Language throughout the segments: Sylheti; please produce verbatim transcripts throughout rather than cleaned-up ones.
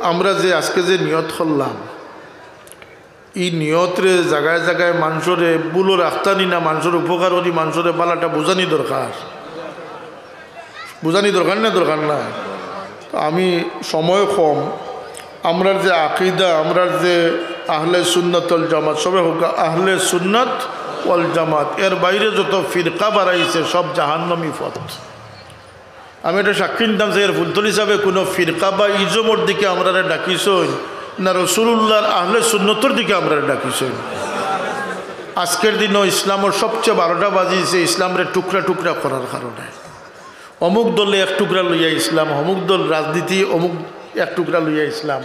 আমরা যে আজকে যে নিয়ত করলাম, ই নিয়তরে জাগায় জাগায় মানষরে ভুলো রাখতানি না, মানষর উপকার করি, মানষরে ভালাটা বুঝানি দরকার। বুঝানি দরকার না, দরকার না? তো আমি, সময় কম, আমরার যে আকিদা, আমরার যে আহলে সুন্নাত ওয়াল জামাত, সবে কউক্কা আহলে সুন্নাত ওয়াল জামাত, এর বাইরে যত ফিরকা বাড়াইছে সব জাহান্নামী পথ। আমি এটা সাক্ষী নিতাম যে এর ফুলতলি সাহেবে কোনো ফিরকা বা ইজমর দিকে আমরারে ডাকিছইন, না রসুলুল্লাহর আহলে সুন্নতর দিকে আমরারে ডাকিছইন। আজকের দিনও ইসলামর সবচেয়ে বারোটা বাজিছে ইসলামরে টুকরা টুকরা করার কারণে। অমুক দলে এক টুকরা লইয়া ইসলাম, অমুক দল রাজনীতি, অমুক এক টুকরা লইয়া ইসলাম,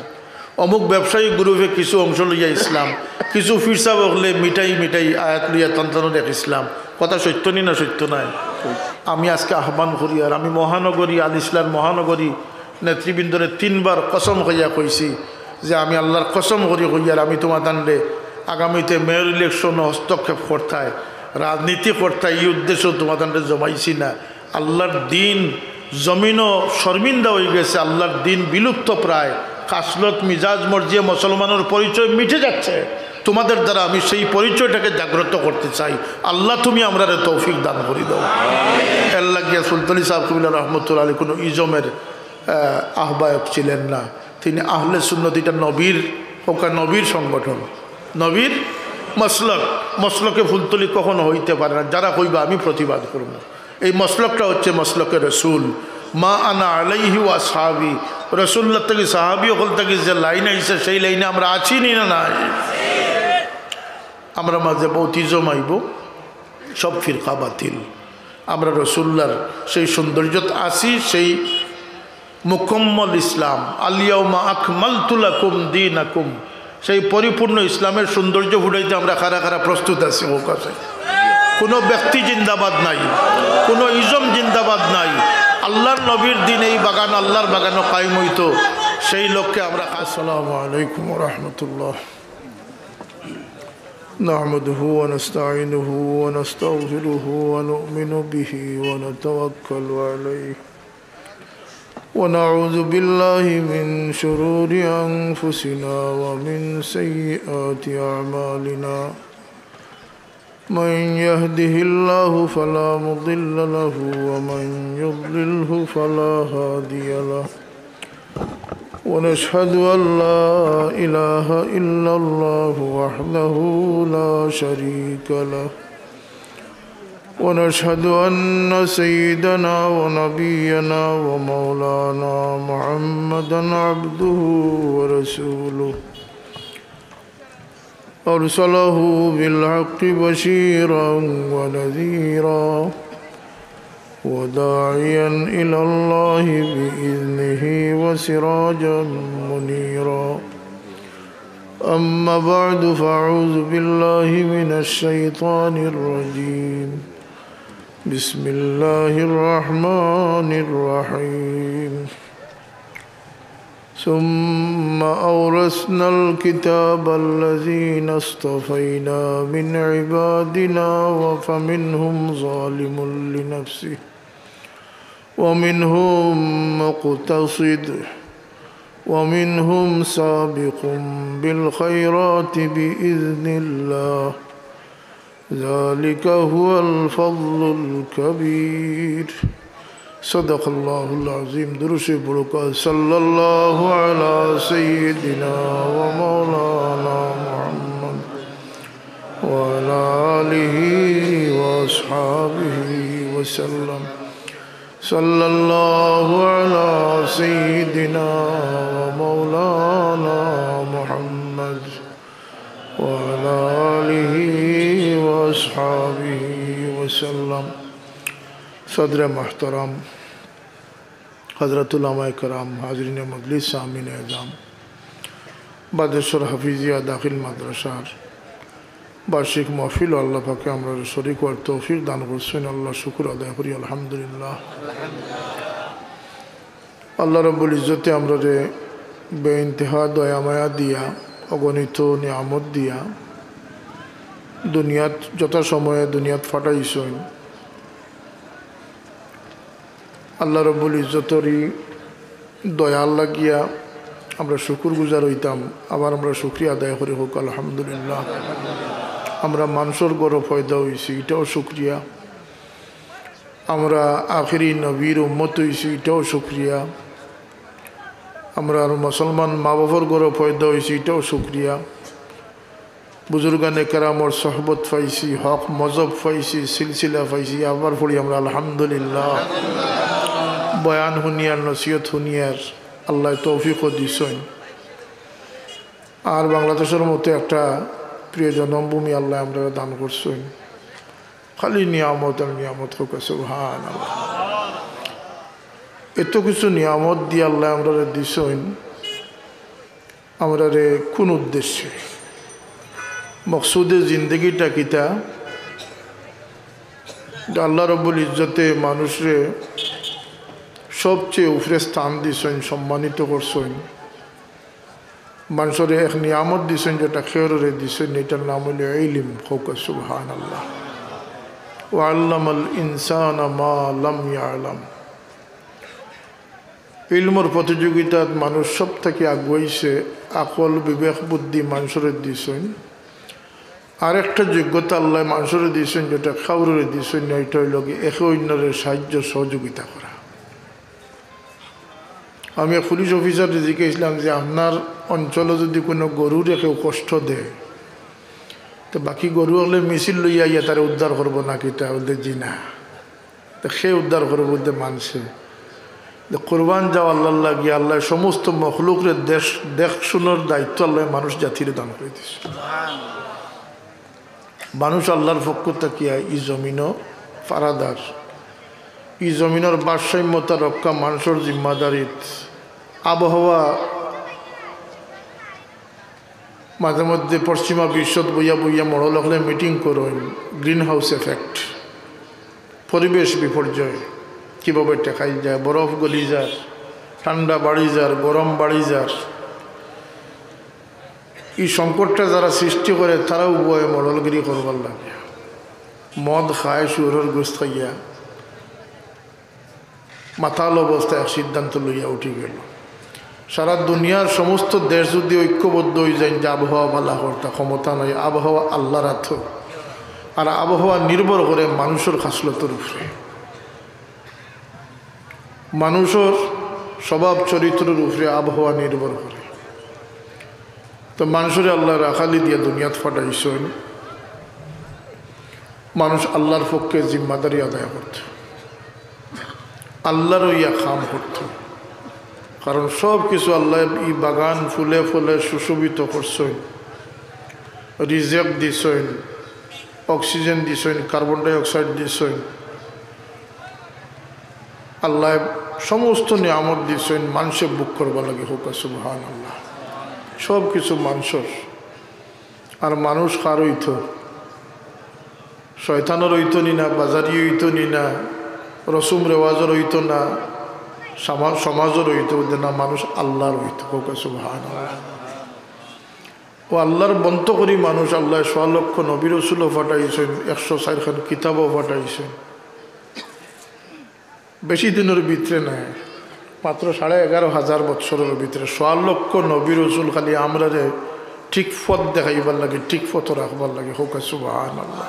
অমুক ব্যবসায়িক গ্রুপে কিছু অংশ লইয়া ইসলাম, কিছু ফিরসাব অকলে মিঠাই মিঠাই আয়াত লইয়া তন্তানোর এক ইসলাম। কথা সত্য নি না সত্য নায়? আমি আজকে আহ্বান করি, আর আমি মহানগরী, আল ইসলাম মহানগরী নেতৃবৃন্দরে তিনবার কসম খাইয়া কইছি যে আমি আল্লাহর কসম করি কইয়ার আমি তোমাদানরে আগামীতে মেয়র ইলেকশন হস্তক্ষেপ করতায়, রাজনীতি করতায়, এই উদ্দেশ্য তোমাদানরে জমাইছি না। আল্লাহর দিন জমিনও শর্মিন্দা হয়ে গেছে, আল্লাহর দিন বিলুপ্ত প্রায়। খাসলত, মিজাজ, মর্জিয়া, মুসলমানের পরিচয় মিটে যাচ্ছে। তোমাদের দ্বারা আমি সেই পরিচয়টাকে জাগ্রত করতে চাই। আল্লাহ, তুমি আমরারে তৌফিক দান করি দাও। এর লাগিয়া ফুলতলি সাহেব কবিলা রহমতুল্লাহ আলী কোনো ইজমের, আহ, আহ্বায়ক ছিলেন না, তিনি আহলে সুন্নত, এটা নবীর, কউক্কা নবীর সংগঠন, নবীর মসলক। মসলকে ফুলতলি কখনো হইতে পারে না, যারা কইবা আমি প্রতিবাদ করব। এই মসলকটা হচ্ছে মসলকে রসুল, মা আনা আলাইহি ওয়া আসহাবি। রসুল্লাহ থাকি, সাহাবি অকল থাকি যে লাইন আইছে, সেই লাইনে আমরা আছি নি না নাই? আমরা মাঝে বৌতিজম আইব, সব ফিরকা বাতিল। আমরা রসুল্লাহর সেই সৌন্দর্যত আছি, সেই মুকম্মল ইসলাম, আলিয়াউমা আকমালতু লাকুম দীনাকুম, সেই পরিপূর্ণ ইসলামের সৌন্দর্য ফুটাইতে আমরা খাড়া খাড়া প্রস্তুত আছি। কউক্কা চাই, কোনো ব্যক্তি জিন্দাবাদ নাই, কোনো ইজম জিন্দাবাদ নাই। আল্লাহর নবীর দিন এই বাগান আল্লাহর বাগানও কায়েম হইতো, সেই লক্ষ্যে আমরা। আসসালামু আলাইকুম ওয়া রাহমাতুল্লাহ। نحمده ونستعينه ونستغفره ونؤمن به ونتوكل عليه، ونعوذ بالله من شرور أنفسنا ومن سيئات أعمالنا. من يهده الله فلا مضل له، ومن يضلله فلا هادي له. ونشهد أن لا إله إلا الله وحده لا شريك له، ونشهد أن سيدنا ونبينا ومولانا محمدا عبده ورسوله، أرسله بالحق بشيرا ونذيرا وداعيا إلى الله بإذنه وسراجا منيرا. أما بعد، فأعوذ بالله من الشيطان الرجيم. بسم الله الرحمن الرحيم. ثم أورثنا الكتاب الذين اصطفينا من عبادنا، فمنهم ظالم لنفسه، ومنهم مقتصد، ومنهم سابق بالخيرات بإذن الله، ذلك هو الفضل الكبير. صدق الله العظيم. درود شريف পড়ুক্কা। صلى الله على سيدنا ومولانا محمد وعلى آله وأصحابه وسلم. صلى الله على سيدنا ومولانا محمد وعلى آله وأصحابه وسلم. صدر محترم، হযরত উলামায়ে কেরাম, হাজিরিনে মজলিস, সামিইনে এজাম, বাদেশ্বর হাফিজিয়া দাখিল মাদ্রাসার বার্ষিক মাহফিল আল্লাহ পাকে আমরারে শরিক অওয়ার তৌফিক দান করছইন, আল্লাহর শুকুর আদায় করি, আলহামদুলিল্লাহ। আল্লাহ রাব্বুল ইজ্জতে আমরারে বেইন্তেহা দয়া মায়া দিয়া, অগণিত নিয়ামত দিয়া, দুনিয়াত যথাসময়ে দুনিয়াত পাঠাইছইন। আল্লাহ রাব্বুল ইজ্জতর ই দয়ার লাগিয়া আমরা শুকুর গুজার অইতাম, আবার আমরা শুকরিয়া আদায় করি, কউক্কা আলহামদুলিল্লাহ। আমরা মানষর ঘরো পয়দা অইছি, ইটাও শুকরিয়া। আমরা আখেরি নবীর উম্মত অইছি, ইটাও শুকরিয়া। আমরা আর মুসলমান মা বাপর ঘরো পয়দা অইছি, ইটাও শুকরিয়া। বুজুর্গানে কেরামর সোহবত পাইছি, হক মজহব পাইছি, সিলসিলা পাইছি, আবার পড়ি আমরা আলহামদুলিল্লাহ। বয়ান হুনিয়ার, নসিহত হুনিয়ার আল্লায় তৌফিকও দিছইন। আর বাংলাদেশর মতো একটা প্রিয় জন্মভূমি আল্লায় আমরারে দান করছইন। খালি নিয়ামত আর নিয়ামত, কউক্কা সুবহানাল্লাহ। এত কিছু নিয়ামত দিয়া আল্লায় আমরারে দিছইন, আমরারে কোন উদ্দেশ্যে? মকসুদে জিন্দেগিটা কিতা? যে আল্লাহ রব্বুল ইজ্জতে মানুষরে সবচেয়ে উপরে স্থান দিছইন, সম্মানিত করছইন। মানষরে এক নিয়ামত দিছইন, যেটা কেউরে দিছইন না, ইটার নাম অইলো ইলিম। কউক্কা সুবহানাল্লাহ। ওয়া আল্লামাল ইনসানা মা লাম ইয়ালাম। ইলমর প্রতিযোগিতাত মানুষ সব থাকি আগুয়াইছে, আকল, বিবেক, বুদ্ধি মানষরে দিছইন। আরেকটা যোগ্যতা আল্লায় মানষরে দিছইন, যেটা কাউরে দিছইন না, ইটা অইলো গি একে অইন্যরে সাহায্য সহযোগিতা করা। আমি এক পুলিশ অফিসাররে জিকাইছলাম যে, "আপনার অঞ্চলো যুদি কুনু গরুরে কেউ কষ্ট দেয়, তে বাকি গরু অকলে মিছিল লইয়া আইয়া তারে উদ্ধার করবো না কিতা?" বলতে, "জি না।" তে কে উদ্ধার করবো? বলতে মানষে। তে কুরবান যাও আল্লাহর লাগি, আল্লায় সমস্ত মখলুকরে দেশ, দেখশুনর দায়িত্ব আল্লায় মানুষ জাতিরে দান করি দিছইন। মানুষ আল্লাহর পক্ষ থাকিয়া ই জমিনো পাহারাদার। ই জমিনর ভারসাম্যতা রক্ষা মানষর জিম্মাদারিত। আবহাওয়া মাঝে মধ্যে পশ্চিমা বিশ্বত বইয়া বইয়া মড়ল অকলে মিটিং করইন, গ্রিন হাউস এফেক্ট, পরিবেশ বিপর্যয় কিভাবে ঠেকাই যায়, বরফ গলি যার, ঠান্ডা বাড়ি যার, গরম বাড়ি যার। ই সংকটটা যারা সৃষ্টি করে, তারাও বয় মড়লগিরি করবার লাগে। মদ খায়, শুয়োরর গোস্ত খাইয়া, মাতাল অবস্থায় এক সিদ্ধান্ত লইয়া উঠি গেল। সারা দুনিয়ার সমস্ত দেশ যুদি ঐক্যবদ্ধ অই যাইন যে আবহাওয়া ভালা করতা, ক্ষমতা নাই, আবহাওয়া আল্লাহর আতো। আর আবহাওয়া নির্ভর করে মানুষর খাসলতর উপরে, মানুষর স্বভাব চরিত্রর উপরে আবহাওয়া নির্ভর করে। তো মানষরে আল্লায় রাখালি দিয়া দুনিয়াত পাঠাইছইন, মানুষ আল্লাহর পক্ষে জিম্মাদারি আদায় করত, আল্লাহর অইয়া কাম করত। কারণ সব কিছু আল্লায় ই বাগান ফুলে ফলে সুশোভিত করছইন, রিজেক দিছইন, অক্সিজেন দিছইন, কার্বন ডাইঅক্সাইড দিছইন। আল্লায় সমস্ত নিয়ামত দিছইন মানষে ভোগ করবার লাগি। কউক্কা সুবহানাল্লাহ। সব কিছু মানষর। আর মানুষ কার অইতো? শয়তানর অইতো নি না, বাজারি অইতো নি না, রসুম রেওয়াজর অইতো না, সামা-, সমাজর অইতো, বুঝলেন না, মানুষ আল্লাহর অইতো। কউক্কা সুবহানাল্লাহ। ও আল্লাহর বন্ত করি মানুষ, আল্লায় সোয়া লক্ষ নবী রসুলও পাঠাইছইন, একশো চাইরখান কিতাবও পাঠাইছইন। বেশি দিনর ভিতরে নায়, মাত্র সাড়ে এগারো হাজার বৎসরর ভিতরে সোয়া লক্ষ নবী রসুল খালি আমরারে ঠিক পথ দেখাইবার লাগি, ঠিক পথো রাখবার লাগি। কউক্কা সুবহানাল্লাহ।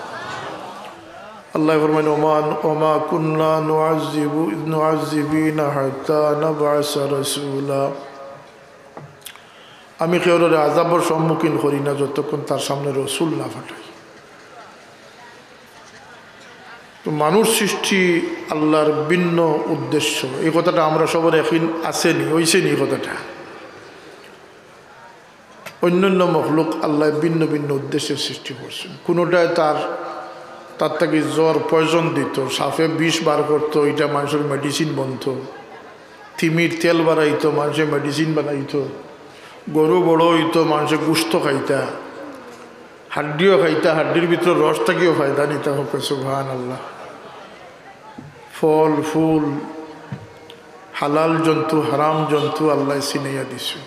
আল্লায় ফরমাইন, "ওমান, ওমা কুন্না নুআযযিবু, নুআযযিবিনা হাত্তা নাবআসা রাসূলা।" আমি কেউরে আযাবর সম্মুখীন করি না যতক্ষণ তার সামনে রসুল না পাঠাই। তো মানুষ সৃষ্টি আল্লাহর ভিন্ন উদ্দেশ্য, এই কথাটা আমরা সবার একই আছে নি, অইছে নি এই কথাটা? অন্যান্য মখলুক আল্লায় ভিন্ন ভিন্ন উদ্দেশ্যে সৃষ্টি করছইন। কোনোটায় তার, তার থাকি জহর পয়জন দিত, সাপে বিষ বার করত, ইটা মানষর মেডিসিন বনতো। তিমির তেল বারাইতো, মানষে মেডিসিন বানাইতো। গরু বড় অইতো, মানষে গোস্ত খাইতা, হাড্ডিও খাইতা, হাড্ডির ভিতরে রস থাকিও ফায়দা নিতা। কউক্কা সুবহানাল্লাহ। ফল, ফুল, হালাল জন্তু, হারাম জন্তু আল্লায় চিনাইয়া দিছইন।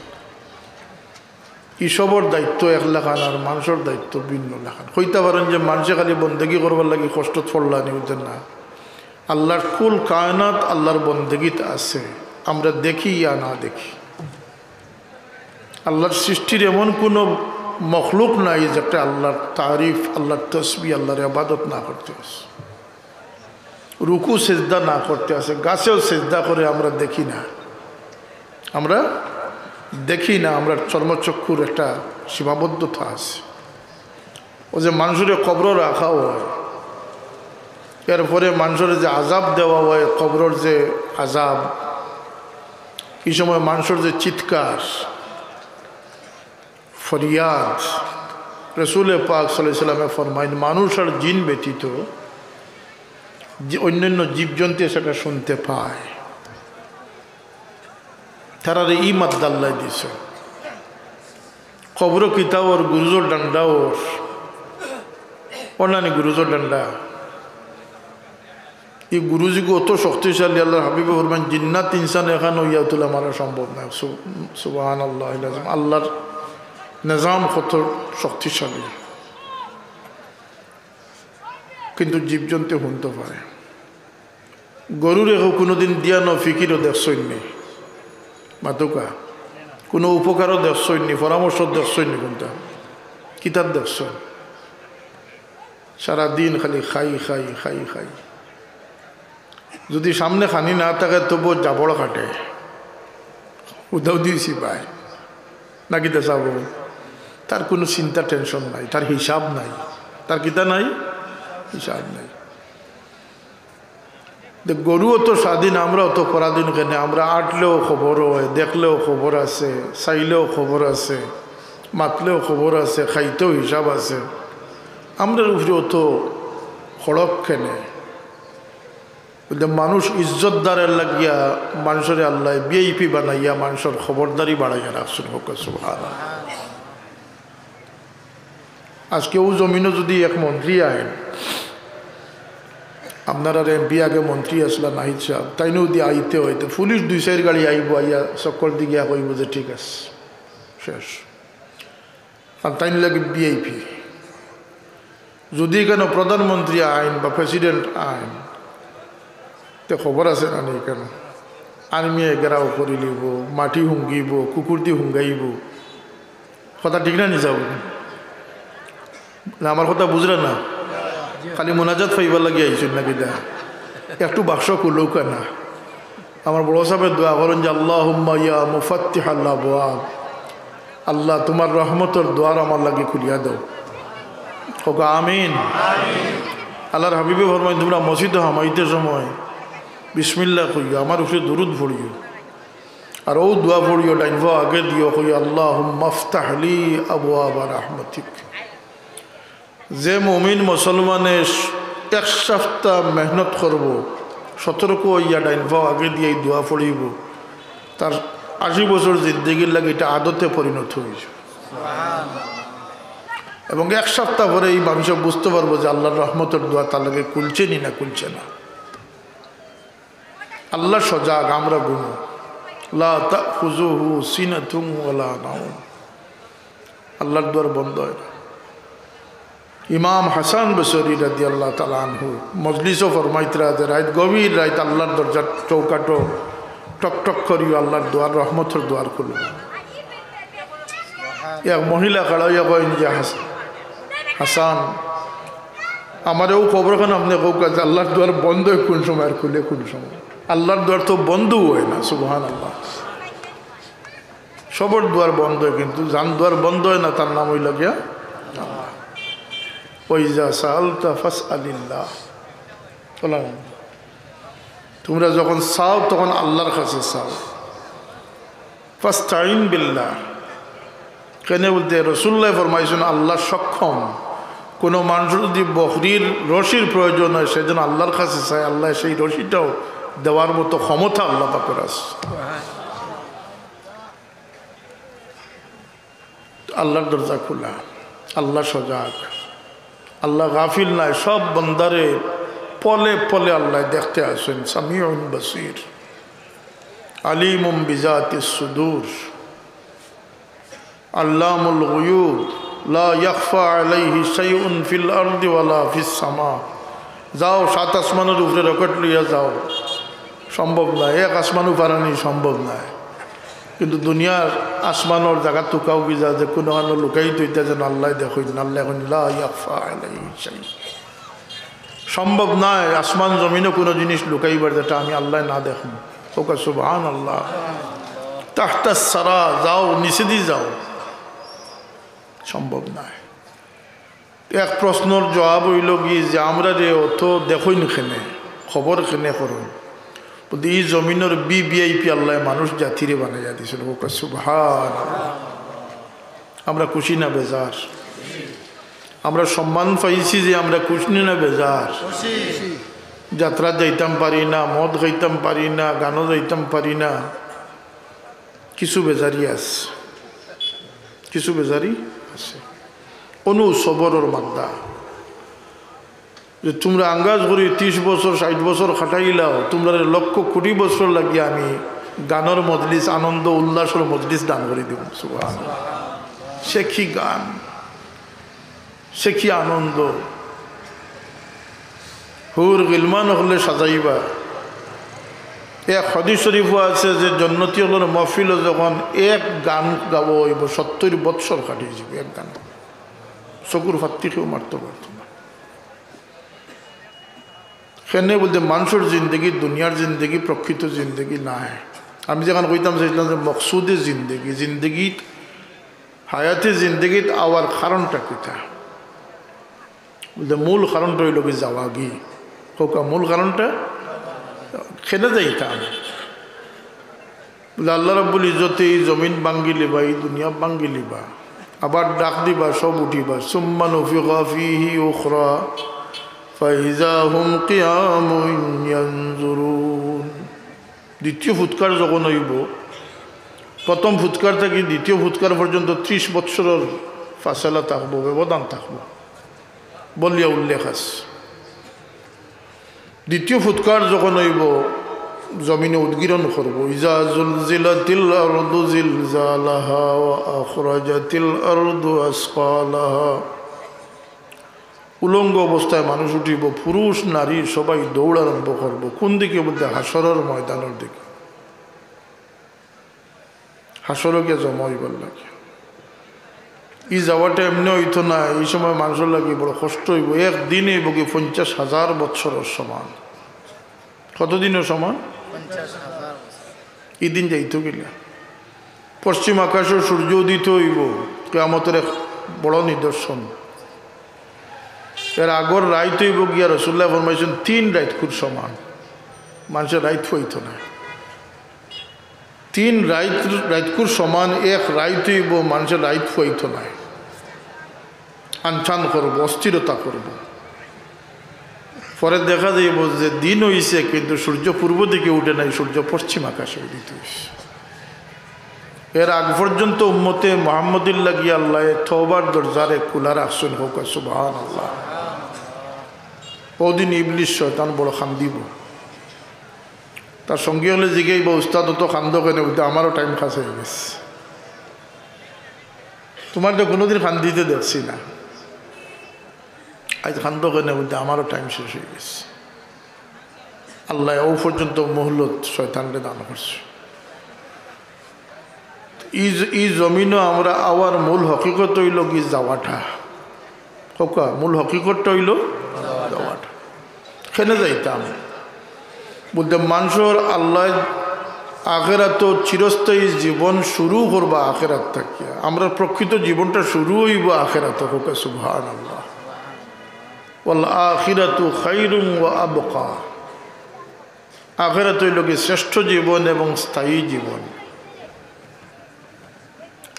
ই সবর দায়িত্ব এক লাখান আর মানষর দায়িত্ব ভিন্ন লাখান। কইতা পারইন যে মানষে খালি বন্দেগি করবার লাগি কষ্টত পড়লা নি, বুঝলেন না? আল্লাহর কুল কায়নাত আল্লাহর বন্দেগিত আছে, আমরা দেখি ইয়া না দেখি। আল্লাহর সৃষ্টির এমন কোনো মখলুক নাই যেটা আল্লাহর তারিফ, আল্লাহর তসবিহ, আল্লাহর ইবাদত না করতে আছে। রুকু সেজদা না করতে আছে। গাছেও সেজদা করে আমরা দেখি না, আমরা দেখি না, আমরার চর্মচক্ষুর একটা সীমাবদ্ধতা আছে। ও যে মানুষরে কবরো রাখা হয়, এরপরে মানুষরে যে আযাব দেওয়া হয়, কবরর যে আযাব, এই সময় মানুষর যে চিৎকার, ফরিয়াদ, রসুলে পাক সাল্লাল্লাহু আলাইহি ওয়াসাল্লামে ফরমাইন, মানুষ আর জিন ব্যতীত যে অন্যান্য জীবজন্তু সেটা শুনতে পায়। তারারে ই মাদ্দা আল্লায় দিছে। কবরো কিতা অর, গুরুজর ডান্ডা অর, অর নানি গুরুজর ডান্ডা। এই গুরুজিগু অত শক্তিশালী, আল্লাহর হাবিবে ফরমাইন, জিন্নাত ইনসান এখান অইয়া তুলা মারা সম্ভব নায়। সু-, সুবহানাল্লাহ। আল্লাহর নিজাম কত শক্তিশালী, কিন্তু জীবজন্তু হুনতে পারে। গরুরে কেউ কোনোদিন দিয়া ন ফিকিরও দেখছইন নি, মাতুকা, কোনো উপকারও দেখছইন নি, পরামর্শ দেখছইন নি, কোনটা কিতার দেখছইন? সারাদিন খালি খাই, খাই, খাই, খাই। যদি সামনে খানি না থাকে, তবুও জাবড় কাটে, উদাও দিয়েছি পায়, নাকি দেশাবো। তার কোনো চিন্তা, টেনশন নাই, তার হিসাব নাই, তার কিতা নাই, হিসাব নাই। যে গরুও তো স্বাধীন, আমরাও তো পরাধীন। কেনে? আমরা আটলেও খবর হয়, দেখলেও খবর আছে, চাইলেও খবর আছে, মাতলেও খবর আছে, খাইতেও হিসাব আছে। আমরার উপরে অত খড়ক কেনে? বলতে মানুষ ইজ্জতদারের লাগিয়া মানুষরে আল্লায় ভিআইপি বানাইয়া মানুষর খবরদারি বাড়াইয়া রাখছইন। হোক সুবহানাল্লাহ। আজকে ও জমিনো যদি এক মন্ত্রী আইন, আপনারার এমপি আগে মন্ত্রী আসলা নাহিদ সাহেব, তাইনও যদি আইতে অয়, তে পুলিশ দুই চাইর গাড়ি আইবো, আইয়া চক্কর দি গিয়া কইবো যে ঠিক আছে, শেষ। আর তাইন লাগে ভিআইপি। যদি কেনে প্রধানমন্ত্রী আইন বা প্রেসিডেন্ট আইন, তে খবর আছে না নি কেনে? আর্মিয়ে ঘেরাও করি লিবো, মাটি হুঙ্গিবো, কুকুর দি হুঙ্গাইবো। কথা ঠিক না নি যাবো? না, আমার কথা বুঝরা না? খালি মোনাজাত পাইবার লাগি আইছইন নাকি দা? একটু বাক্স খুলউক্কা না। আমার বড় সাহেবে দোয়া করইন যে, "আল্লাহুম্মা ইয়া মুফাত্তিহাল আবওয়াব, আল্লাহ, তুমার রহমতর দুয়ার আমার লাগি খুলিয়া দেও।" হোক আমিন। আল্লাহর হাবিবে ফরমাইন, তুমরা মসজিদো হামাইতে সময় বিসমিল্লাহ কইও, আমার উপরে দুরুদ পড়িও, আর ও দোয়া পড়িও, ডাইন পাও আগে দিও, কইও, "আল্লাহুম্মা ইফতাহ লি আবওয়াবা রাহমাতিক।" যে মুমিন মুসলমানে এক সপ্তাহ মেহনত করবো, সতর্ক অইয়া ডাইন পাও আগে দিয়া এই দোয়া পড়িবো, তার আশি বছর জিন্দেগির লাগি এটা আদতে পরিণত অইছে। এবং এক সপ্তাহ পরে এই মানুষে বুঝতে পারবো যে আল্লাহর রহমতর দোয়া তার লাগি খুলছে নি না খুলছে না। আল্লাহ সজাগ, আমরা ঘুমো। লা তাখুযুহু সিনাতুন ওয়া লা নাওম। আল্লাহর দুয়ার বন্ধ অয় না। ইমাম হাসান বসরি রাদিয়াল্লাহু তাআলা আনহু মজলিসো ফরমাইতরা যে রাইত, গভীর রাইত আল্লাহর দরজার চৌকাঠো টক টক করিও আল্লাহর দুয়ার, রহমতর দুয়ার খুলবো। এক মহিলা খাড়া অইয়া কইন যে, "হাস-, হাসান, আমারে ও খবর খান আপনে কউক্কা যে আল্লাহর দুয়ার বন্ধ অয় কোন সময় আর খুলে কোন সময়? আল্লাহর দুয়ার তো বন্ধ অয় না।" সুবহানাল্লাহ। সবর দুয়ার বন্ধ অয়, কিন্তু যান দুয়ার বন্ধ অয় না, তার নাম অইলো গিয়া আল্লাহ। "ওয়া ইযা সাআলতা ফাসআলিল্লাহ।" বললাম, তুমরা যখন চাও, তখন আল্লাহর কাছে চাও। "ফাস্তাইন বিল্লাহ।" কেনে বলতে, রসুলুল্লায় ফরমাইছইন, আল্লাহ সক্ষম। কোনো মানুষর যদি বকরির রশির প্রয়োজন অয়, সেজন্য আল্লাহর কাছে চায়, আল্লাহ সেই রশিটাও দেওয়ার মতো ক্ষমতা আল্লাহ পাকের আছে। আল্লাহর দরজা খোলা, আল্লাহ সজাগ, আল্লাহ গাফিল নায়, সব বন্দারে পলে পলে আল্লাহ দেখতে আছইন, সামিউন বাসির, আলিমুম বিজাতিস সুদূর, আল্লামুল গুয়ুব, লা ইয়াখফা আলাইহি শাইউন ফিল আরদি ওয়ালা ফিস সামা। যাও, সাত আসমানের উপরে রকেট লইয়া যাও, সম্ভব নায়, এক আসমানও পারানি সম্ভব নায়। কিন্তু দুনিয়ার আসমানর জাগাত তুকাও গিয়া যে কুনুখানো লুকাইতো ইতা যেন আল্লায় দেখইন না, আল্লায় কইন, "লা ইয়াখফা আলাইহি শাই।" সম্ভব নায় আসমান জমিনো কুনু জিনিস লুকাইবার যেটা আমি আল্লায় না দেখমু। কউক্কা সুবহানাল্লাহ। তাহতাস সারা, যাও, নিচেদি যাও। সম্ভব নায়। এক প্রশ্নর জবাব অইলো গি যে, "আমরারে অত দেখইন কেনে, খবর কেনে করইন?" বলতে, "ই জমিনর ভিভিআইপি আল্লায় মানুষ জাতিরে বানাইয়া দিছইন।" কউক্কা সুবহান। আমরা খুশি না বেজার? আমরা সম্মান পাইছি যে আমরা খুশি না বেজার? যাত্রাত যাইতাম পারি না, মদ খাইতাম পারি না, গানো যাইতাম পারি না, কিছু বেজারি আছে, কিছু বেজারি আছে। অনু সবরর মাদ্দা যে তুমরা আঙ্গাজ করি ত্রিশ বছর, ষাইট বছর খাটাইলাও, তুমরারে লক্ষ কোটি বছর লাগি আমি গানর মজলিস, আনন্দ উল্লাসর মজলিস দান করি দিমু। সুবহানাল্লাহ। সে কি গান, সে কি আনন্দ! হুর গিলমান অকলে সাজাইবা। এক হাদিস শরীফও আছে যে জন্নতি অকলর মাহফিলো যখন এক গান গাওয়া অইবো, সত্তইর বৎসর কাটি যিবো এক গান। চকুর ফাত্তি কেউ মারতো পারতো না। কেনে বলতে মানষর জিন্দেগি, দুনিয়ার জিন্দেগি, প্রকৃত জিন্দেগি নায়। আমি যেখান কইতাম চাইছিলাম যে মকসুদে জিন্দেগি, জিন্দেগিত, হায়াতে জিন্দেগিত আওয়ার কারণটা কিতা? বলতে মূল কারণটা অইলো গি যাওয়াগি। কউক্কা মূল কারণটা? কেনে যাইতাম? বলে, আল্লাহ রাব্বুল ইজ্জতে ই জমিন ভাঙ্গিলিবা, ই দুনিয়া ভাঙ্গিলিবা, আবার ডাক দিবা, সব উঠিবা। সুম্মা নুফিখা ফিহি উখরা ফাইজা হুম কিয়ামুন ইয়ানজুরুন। দ্বিতীয় ফুৎকার যখন অইবো, প্রথম ফুৎকার থাকি দ্বিতীয় ফুৎকার পর্যন্ত ত্রিশ বৎসরর ফাসলা থাকবো, ব্যবধান থাকবো বলিয়া উল্লেখ আছে। দ্বিতীয় ফুৎকার যখন অইবো, জমিনে উদ্গীরণ করবো, ইজা জুলজিলাতিল আরদু জিলজালাহা ওয়া আখরাজাতিল আরদু আসকালাহা। উলঙ্গ অবস্থায় মানুষ উঠিবো, পুরুষ নারী সবাই দৌড় আরম্ভ করবো। কোন দিকে বলতে হাশরর ময়দানর দিকে। হাশরো গিয়া জমা অইবার লাগি। ই যাওয়াটা এমনে অইতো না, ই সময় মানষর লাগি বড় কষ্ট অইবো। এক দিন অইবো গি পঞ্চাশ হাজার বৎসরর সমান। কত দিনর সমান? পঞ্চাশ হাজার বছর। ই দিন যাইতো কিলা? পশ্চিম আকাশো সূর্য উদিত অইবো, কিয়ামতর এক বড় নিদর্শন। এর আগর রাইত অইবো গিয়া, রাসূলুল্লায় ফরমাইছইন, তিন রাইতকুর সমান। মানষে রাইত পাইতো না। তিন রাইত, রাইতকুর সমান এক রাইত অইবো, মানষে রাইত পাইতো নায়, আনচান করবো, অস্থিরতা করবো। পরে দেখা যাইবো যে দিন অইছে, কিন্তু সূর্য পূর্ব দিকে উঠে নাই, সূর্য পশ্চিম আকাশে উদিত অইছে। এর আগ পর্যন্ত উম্মতে মুহাম্মদীর লাগি আল্লায় তওবার দরজারে খোলা রাখছইন, কউক্কা সুবহানাল্লাহ। অউ দিন ইবলিস শয়তান বড় কান্দিবো। তার সঙ্গী অকলে জিগাইবা, "উস্তাদ, অত কান্দো কেনে?" বলতে, "আমারও টাইম খাস অই গেছে।" তুমারে তো কুনুদিন কান্দিতে দেখছি না, আইজ কান্দো কেনে? বলতে, "আমারও টাইম শেষ অই গেছে।" আল্লায় অউ পর্যন্ত মহলত শয়তানরে দান করছে। ই জ-, ই জমিনো আমরা আওয়ার মূল হকিকত অইলো গি যাওয়াটা। কউক্কা, মূল হকিকতটা অইলো যাওয়াটা। কেনে যাইতাম? বলতে মানষর আল্লায় আখেরাতো চিরস্থায়ী জীবন শুরু করবা আখেরাত থাকিয়া। আমরার প্রকৃত জীবনটা শুরু অইবো আখেরাতো। কউক্কা সুবহানাল্লাহ। ওয়াল আখিরাতু খাইরুম ওয়া আবকা। আখেরাত অইলো গি শ্রেষ্ঠ জীবন এবং স্থায়ী জীবন।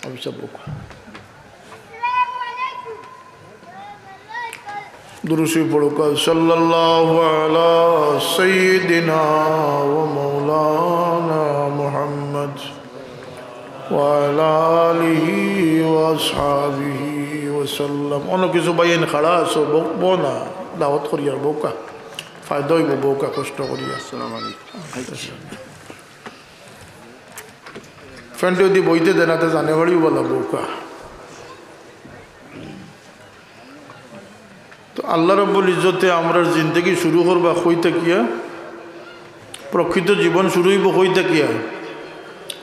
অফিসে বউক্কা। দুরুদ শরিফ পড়উক্কা, সাল্লাল্লাহু আলা সাইয়্যিদিনা ওয়া মাওলানা মুহাম্মদ ওয়া আলা আলিহি ওয়া আসহাবিহি ওয়া সাল্লাম। অন্য কিছু ভাইয়াইন খাড়া আছো, বউ-, বও না, দাওয়াত করিয়ার বউক্কা। ফায়দা অইবো, বউক্কা কষ্ট করিয়া। আসসালামু আলাইকুম। ফ্যান্টে যদি বইতে দেন, আতে জানে বাড়িও বলা বউক্কা। তো আল্লাহ রাব্বুল ইজ্জতে আমরার জিন্দেগি শুরু করবা কই থাকিয়া? প্রকৃত জীবন শুরু অইবো কই থাকিয়া?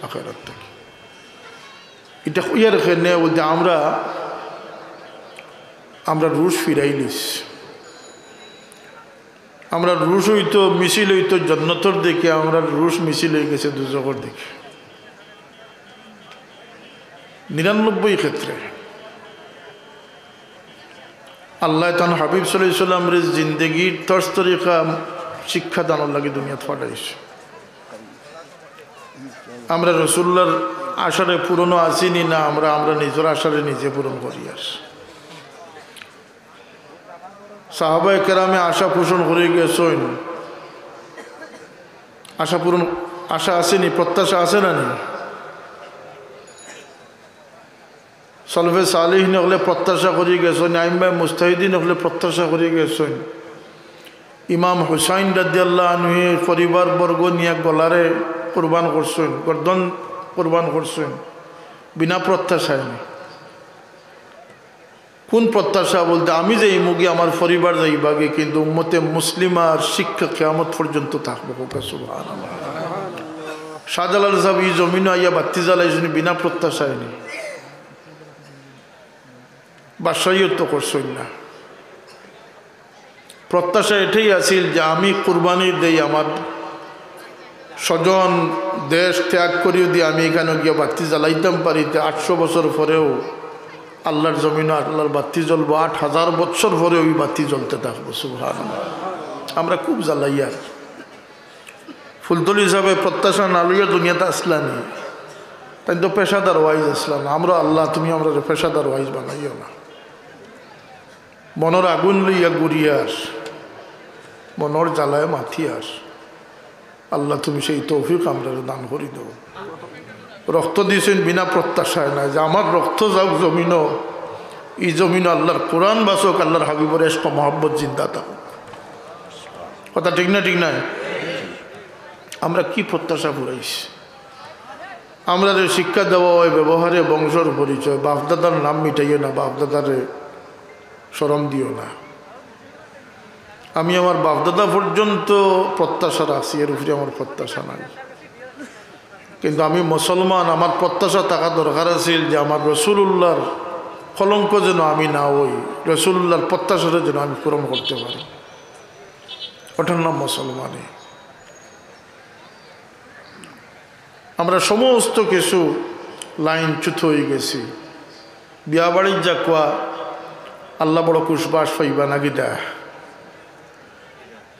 আখেরাত থাকি। ইটা কইয়ার কেনে বুলতে আমরা, আমরা রুশ ফিরাইলিছি। আমরা রুশ অইতো, মিছিল অইতো জন্নতর দিকে, আমরা রুশ মিছিল অইগেছে দুজখর দিকে। নিরানব্বই ক্ষেত্রে আল্লায় তান হাবিব সাল্লাল্লাহু আলাইহি ওয়াসাল্লামরে জিন্দেগির তর্জ তরিকা শিক্ষা দানর লাগি দুনিয়াত পাঠাইছে। আমরা রসুলুল্লাহর আশারে পূরণও আছি নি না, আমরা, আমরা নিজর আশারে নিজে পূরণ করিয়ার। সাহাবায়ে কেরামে আশা পোষণ করি গেছইন, আশা পূরণ, আশা আছে নি, প্রত্যাশা আছে না নি? সলফে সালিহিন অকলে প্রত্যাশা করি গেছইন, আইম্মায়ে মুজতাহিদিন অকলে প্রত্যাশা করি গেছইন। ইমাম হুসাইন রাদিয়াল্লাহু আনহুয়ে পরিবারবর্গ নিয়া গলারে কুরবান করছইন, গর্দন কুরবান করছইন, বিনা প্রত্যাশায় নি। কোন প্রত্যাশা বুলতে, আমি যাইমুগি, আমার পরিবার যাইবাগি, কিন্তু উম্মতে মুসলিমার শিক্ষা কিয়ামত পর্যন্ত থাকবো। কউক্কা সুবহানাল্লাহ। শাহজালাল সাহেব ই জমিনো আইয়া বাত্তি জ্বালাইছইন বিনা প্রত্যাশায় নি, বাদশাইও তো করছইন না। প্রত্যাশা এটাই আছিল যে আমি কুরবানি দেই, আমার স্বজন দেশ ত্যাগ করিও দি আমি ইখানো গিয়া বাত্তি জ্বালাইতাম পারি, তে আটশো বছর পরেও আল্লাহর জমিনো আল্লাহর বাত্তি জ্বলবো, আট হাজার বছর পরেও ই বাত্তি জ্বলতে থাকবো। সুবহানাল্লাহ। আমরা খুব জ্বালাইয়ার। ফুলতলি সাহেবে প্রত্যাশা না লইয়া দুনিয়াত আছলা নি, তাইন তো পেশাদার ওয়াইজ আছলা না। আমরা, আল্লাহ, তুমি আমরারে পেশাদার ওয়াইজ বানাইও না। মনর আগুন লইয়া ঘুরিয়ার, মনর জ্বালায় মাতিয়ার। আল্লাহ, তুমি সেই তৌফিক আমরারে দান করি দেও। রক্ত দিছইন বিনা প্রত্যাশায় নায় যে আমার রক্ত যাউক জমিনো, ই জমিনো আল্লাহর কোরআন বাঁচউক, আল্লাহর হাবিবর ইশক মহব্বত জিন্দা থাকউক। কথা ঠিক না, ঠিক নায়? আমরা কি প্রত্যাশা ফুরাইছি? আমরারে শিক্ষা দেওয়া অয় ব্যবহারে বংশর পরিচয়, বাপদাদার নাম মিটাইও না, বাপদাদারে শরম দিও না। আমি আমার বাপদাদা পর্যন্ত প্রত্যাশা রাখছি, এর উপরে আমার প্রত্যাশা নাই। কিন্তু আমি মুসলমান, আমার প্রত্যাশা থাকা দরকার আছিল যে আমার রসুলুল্লাহর কলঙ্ক যেন আমি না হই, রসুলুল্লাহর প্রত্যাশাটা যেন আমি পূরণ করতে পারি। ওটার নাম মুসলমানি। আমরা সমস্ত কিছু লাইনচ্যুত অইগেছি। বিয়া বাড়িত যাউক্কা, আল্লাহ বড় খুশবাস পাইবা না কিতা?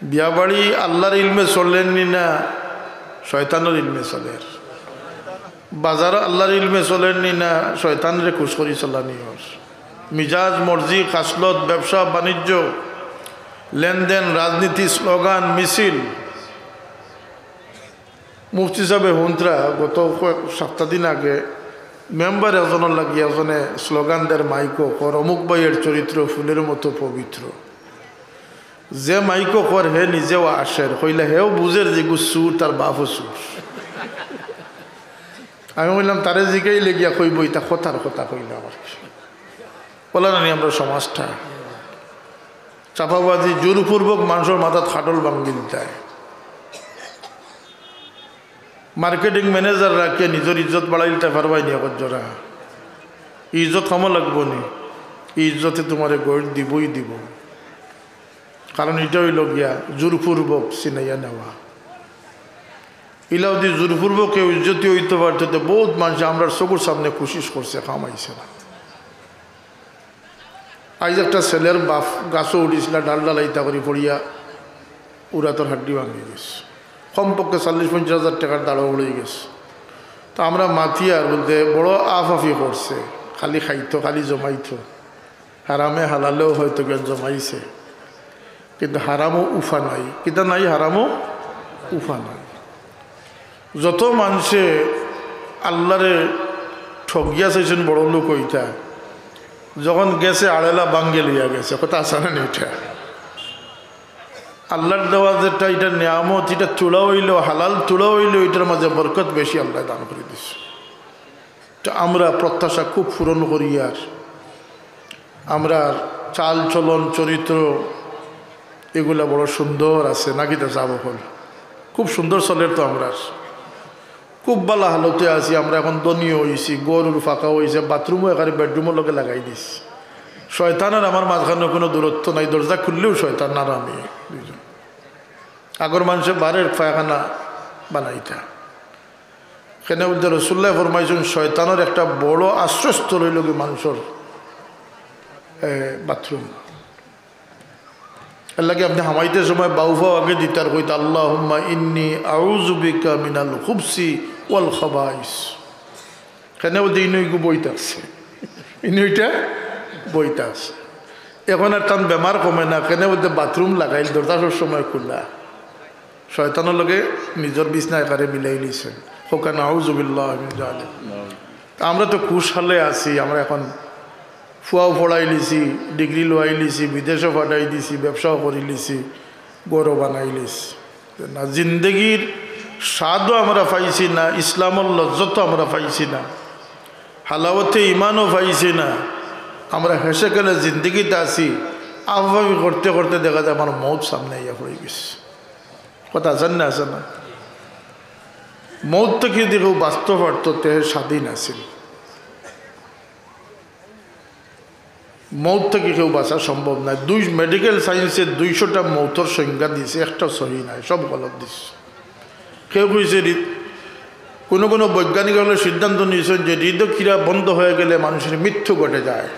বিয়া বাড়ি আল্লাহর ইলমে চলের নি না, শয়তানর ইলমে চলের? বাজার আল্লাহর ইলমে চলের নি না, শয়তানরে খুশ করি চলানি অর? মিজাজ, মর্জি, খাসলত, ব্যবসা, বাণিজ্য, লেনদেন, রাজনীতি, স্লোগান, মিছিল। মুফতি সাহেবে হুনতরা গত কয়েক সপ্তাহ দিন আগে মেম্বার একজনর লাগি একজনে স্লোগান দের, মাইকো কর, "অমুক ভাইয়ের চরিত্র ফুলের মতো পবিত্র।" যে মাইকো কর হে নিজেও আশের, কইলা হেও বুঝের যে ইগু চুর, তার বাপও চুর। আমি কইলাম, "তারে জিগাইলে গিয়া কইবো, ইতা কথার কথা কইলাম আর কি।" অলা না নি আমরার সমাজটা। চাপাবাজি, জোরপূর্বক মানষর মাথাত খাটল ভাঙ্গি দিতায়। মার্কেটিং ম্যানেজার রাখিয়া নিজর ইজ্জত বাড়াইলিতা পারবায় নি একজরা? ইজ্জত কমা লাগবো নি? ই ইজ্জতে তুমারে গইড় দিবোই দিবো। কারণ ইটা অইলো গিয়া জোরপূর্বক ছিনাইয়া নেওয়া। ইলা যুদি জোরপূর্বক কেউ ইজ্জতি অইতো পারতো, তে বউত মানষে আমরার চকুর সামনে কোশিশ করছে, কাম আইছে না। আইজ একটা ছেলের বাপ গাছো উঠিছিলা, ডাল ডালাইতা করি পড়িয়া উরাতর হাড্ডি ভাঙ্গি গেছে। কমপক্ষে চল্লিশ পঞ্চাশ হাজার টেকার দাড়ো উড়ি গেছে। তো আমরা মাতিয়ার বুলতে বড় আফাফি করছে, খালি খাইতো, খালি জমাইতো। হারামে হালালেও হয়তো জ্ঞান জমাইছে, কিন্তু হারামও উফা নাই। কিতা নাই? হারামও উফা নাই। যত মানষে আল্লারে ঠগিয়া চাইছইন বড় লোক অইতা, যখন গেছে আড়েলা ভাঙ্গি লইয়া গেছে। কথা আছে না নি ইটা? আল্লার দেওয়া যেটা, ইটা নিয়ামত, ইটা থুড়া অইলেও, হালাল থুড়া অইলেও, ইটার মাঝে বরকত বেশি আল্লায় দান করি দিছে। তো আমরা প্রত্যাশা খুব পূরণ করিয়ার, আমরার চাল চলন, চরিত্র, ইগুলা বড় সুন্দর আছে, না কিতা সাব অকল? খুব সুন্দর চলের তো আমরার। খুব ভালা হালতে আছি, আমরা এখন ধনী অইছি, ঘর-উর পাকা অইছে, বাথরুমও এখানে বেডরুমর লগে লাগাই দিছি। শয়তান আর আমার মাঝখানো কুনু দূরত্ব নাই, দরজা খুললেউ শয়তান আর আমি দুইজন। আগর মানষে বারের পায়খানা বানাইতা। কেনে বুলতে রসুল্লায় ফরমাইছইন, শয়তানর একটা বড় আশ্রয়স্থল অইলোগি মানষর, এ, বাথরুম। এরলাগি আপনে হামাইতে সময় বাউ পাও আগে দিতা আর কইতা, "আল্লাহুম্মা ইন্নী আউযু বিকা মিনাল খুবসি ওয়াল খাবাইস।" কেনে বুলতে ইনো ইগু বই থাকছে, ইনো ইটা বই থাকছে। এখন আর তান বেমার কমে না, কেনে বুলতে বাথরুম লাগাইল, দরজা সব সময় খুলা। শয়তানর লগে নিজর বিছনা একারে মিলাইলিছে। কউক্কা নাউযুবিল্লাহি মিন যালিক। তা আমরা তো খুশহালে আছি, আমরা এখন ফুয়াও পড়াইলিছি, ডিগ্রি লওয়াইলিছি, বিদেশও পাঠাই দিছি, ব্যবসাও করিলিছি, ঘরও বানাইলিছি। না, জিন্দেগির স্বাদও আমরা পাইছি না, ইসলামর লজ্জতও আমরা পাইছি না, হালাওয়াতে ইমানও পাইছি না। আমরা হেসে খেলে জিন্দেগিত আছি, আফাফি করতে করতে দেখা যায় আমার মউত সামনে আইয়া পড়ি গেছে। কথা আছে না, আছে না? মউত থাকি যদি কেউ বাঁচতো পারতো, তে স্বাধীন আছিল। মউত থাকি কেউ বাঁচা সম্ভব নায়। দুই, মেডিকেল সায়েন্সে দুইশোটা মউতর সংজ্ঞা দিছে, একটা সহি নায়, সব গলত দিছে। কেউ কইছে হৃদ-, কুনু কুনু বৈজ্ঞানিক অকলে সিদ্ধান্ত নিছইন যে হৃদক্রিয়া বন্ধ অইয়া গেলে মানুষর মৃত্যু ঘটে যায়,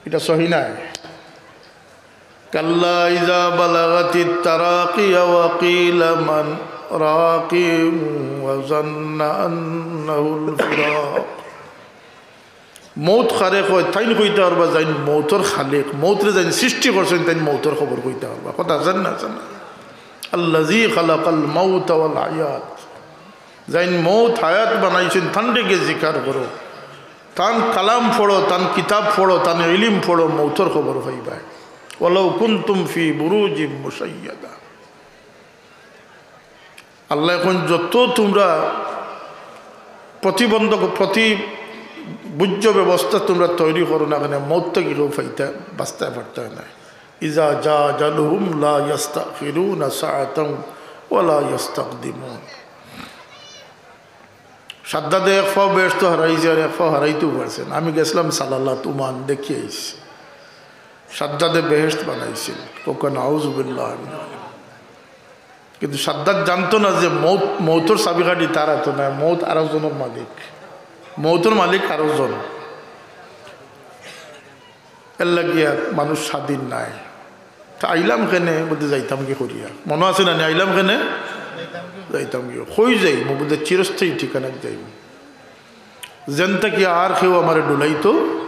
ইটা সহি নায়। كلا إذا بلغت التراقي وقيل من راق وظن أنه الفراق। মউত কারে কয়, তাইন কইতা পারবা, যেইন মউতর খালিক, মউতরে যেইন সৃষ্টি করছইন, তাইন মউতর খবর কইতা পারবা। কথা আছে না, আছে না? الذي خلق الموت والحياة। যেইন মউত হায়াত বানাইছইন, তানরে গিয়া জিকার করো, তান কালাম পড়ো, তান কিতাব পড়ো, তান ইলিম পড়ো, মউতর খবর পাইবায়। ولو كنتم في بروج مشيدة। আল্লায় কইন, যত তুমরা প্রতিবন্ধক, প্রতিবুজ্জ ব্যবস্থা তুমরা তৈরি করো না কেনে, মউত থাকি কেউ পাইতা, বাঁচতা পারতা নায়। إذا جاء أجلهم لا يستأخرون ساعة ولا يستقدمون। সাদ্দাদে এক পাও বেহেশত হারাইছে আর এক পাও হারাইতেও পারছে না। আমি গেছিলাম সালালাত, ওমান, দেখি আইছি। সাদ্দাদে বেহেশত বানাইছিল। কউক্কা নাউযুবিল্লাহ। কিন্তু সাদ্দাদ জানতো না যে মউত, মউতর চাবিকাঠি তার আতো নায়, মউত আরক জনর মালিক। মউতর মালিক আরক জন। এরলাগি আর মানুষ স্বাধীন নায়। তা আইলাম কেনে? বুলতে যাইতাম গি করিয়া। মনো আছে না নি? আইলাম কেনে? যাইতাম গি। কই যাইমু? বুলতে চিরস্থায়ী ঠিকানাত যাইমু। যেন থাকি আর কেউ আমারে ডুলাইতো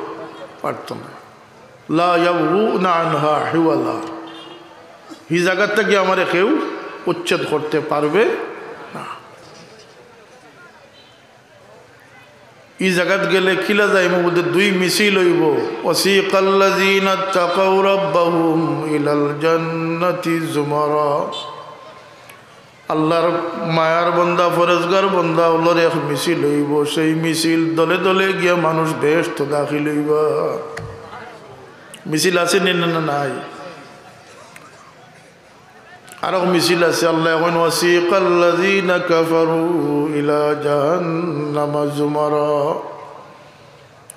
পারতো না। لا يبغون عنها حولا। হি জাগাত থাকি আমারে কেউ উচ্ছেদ করতে পারবে না। ই জাগাত গেলে কিলা যাইমু? বুলতে দুই মিছিল অইবো। وسيق الذين اتقوا ربهم إلى الجنة زمرا। আল্লার মায়ার বন্দা, ফরেজগার বন্দা অকলর এক মিছিল অইবো। সেই মিছিল দলে দলে গিয়া মানুষ বেহেশত দাখিল অইবা। মিছিল আছে নি না, না নাই? আরক মিছিল আছে, আল্লায় কইন, وسيق الذين كفروا إلى جهنم زمرا।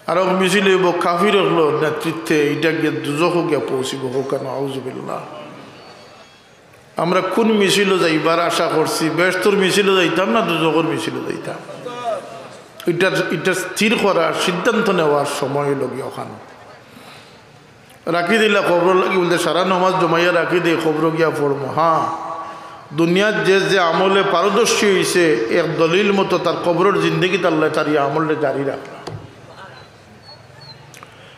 আরক মিছিল অইবো কাফির অকলর নেতৃত্বে, ইটা গিয়া দুজখো গিয়া পৌঁছিবো। কউক্কা নাউযুবিল্লাহ। আমরা কুন মিছিলো যাইবার আশা করছি? বেহেশতর মিছিলো যাইতাম না দুজখর মিছিলো যাইতাম? ইটা, ইটা স্থির করার, সিদ্ধান্ত নেওয়ার সময় অইলোগি অখান। রাখি দিলা কবরর লাগি, বুলতে সারা নমাজ জমাইয়া রাখি দেই, কবরো গিয়া পড়মু। হ্যাঁ, দুনিয়াত যে যে আমলে পারদর্শী অইছে, এক দলিল মতো তার কবরর জিন্দেগিত আল্লায় তার ই আমলরে জারি রাখলা।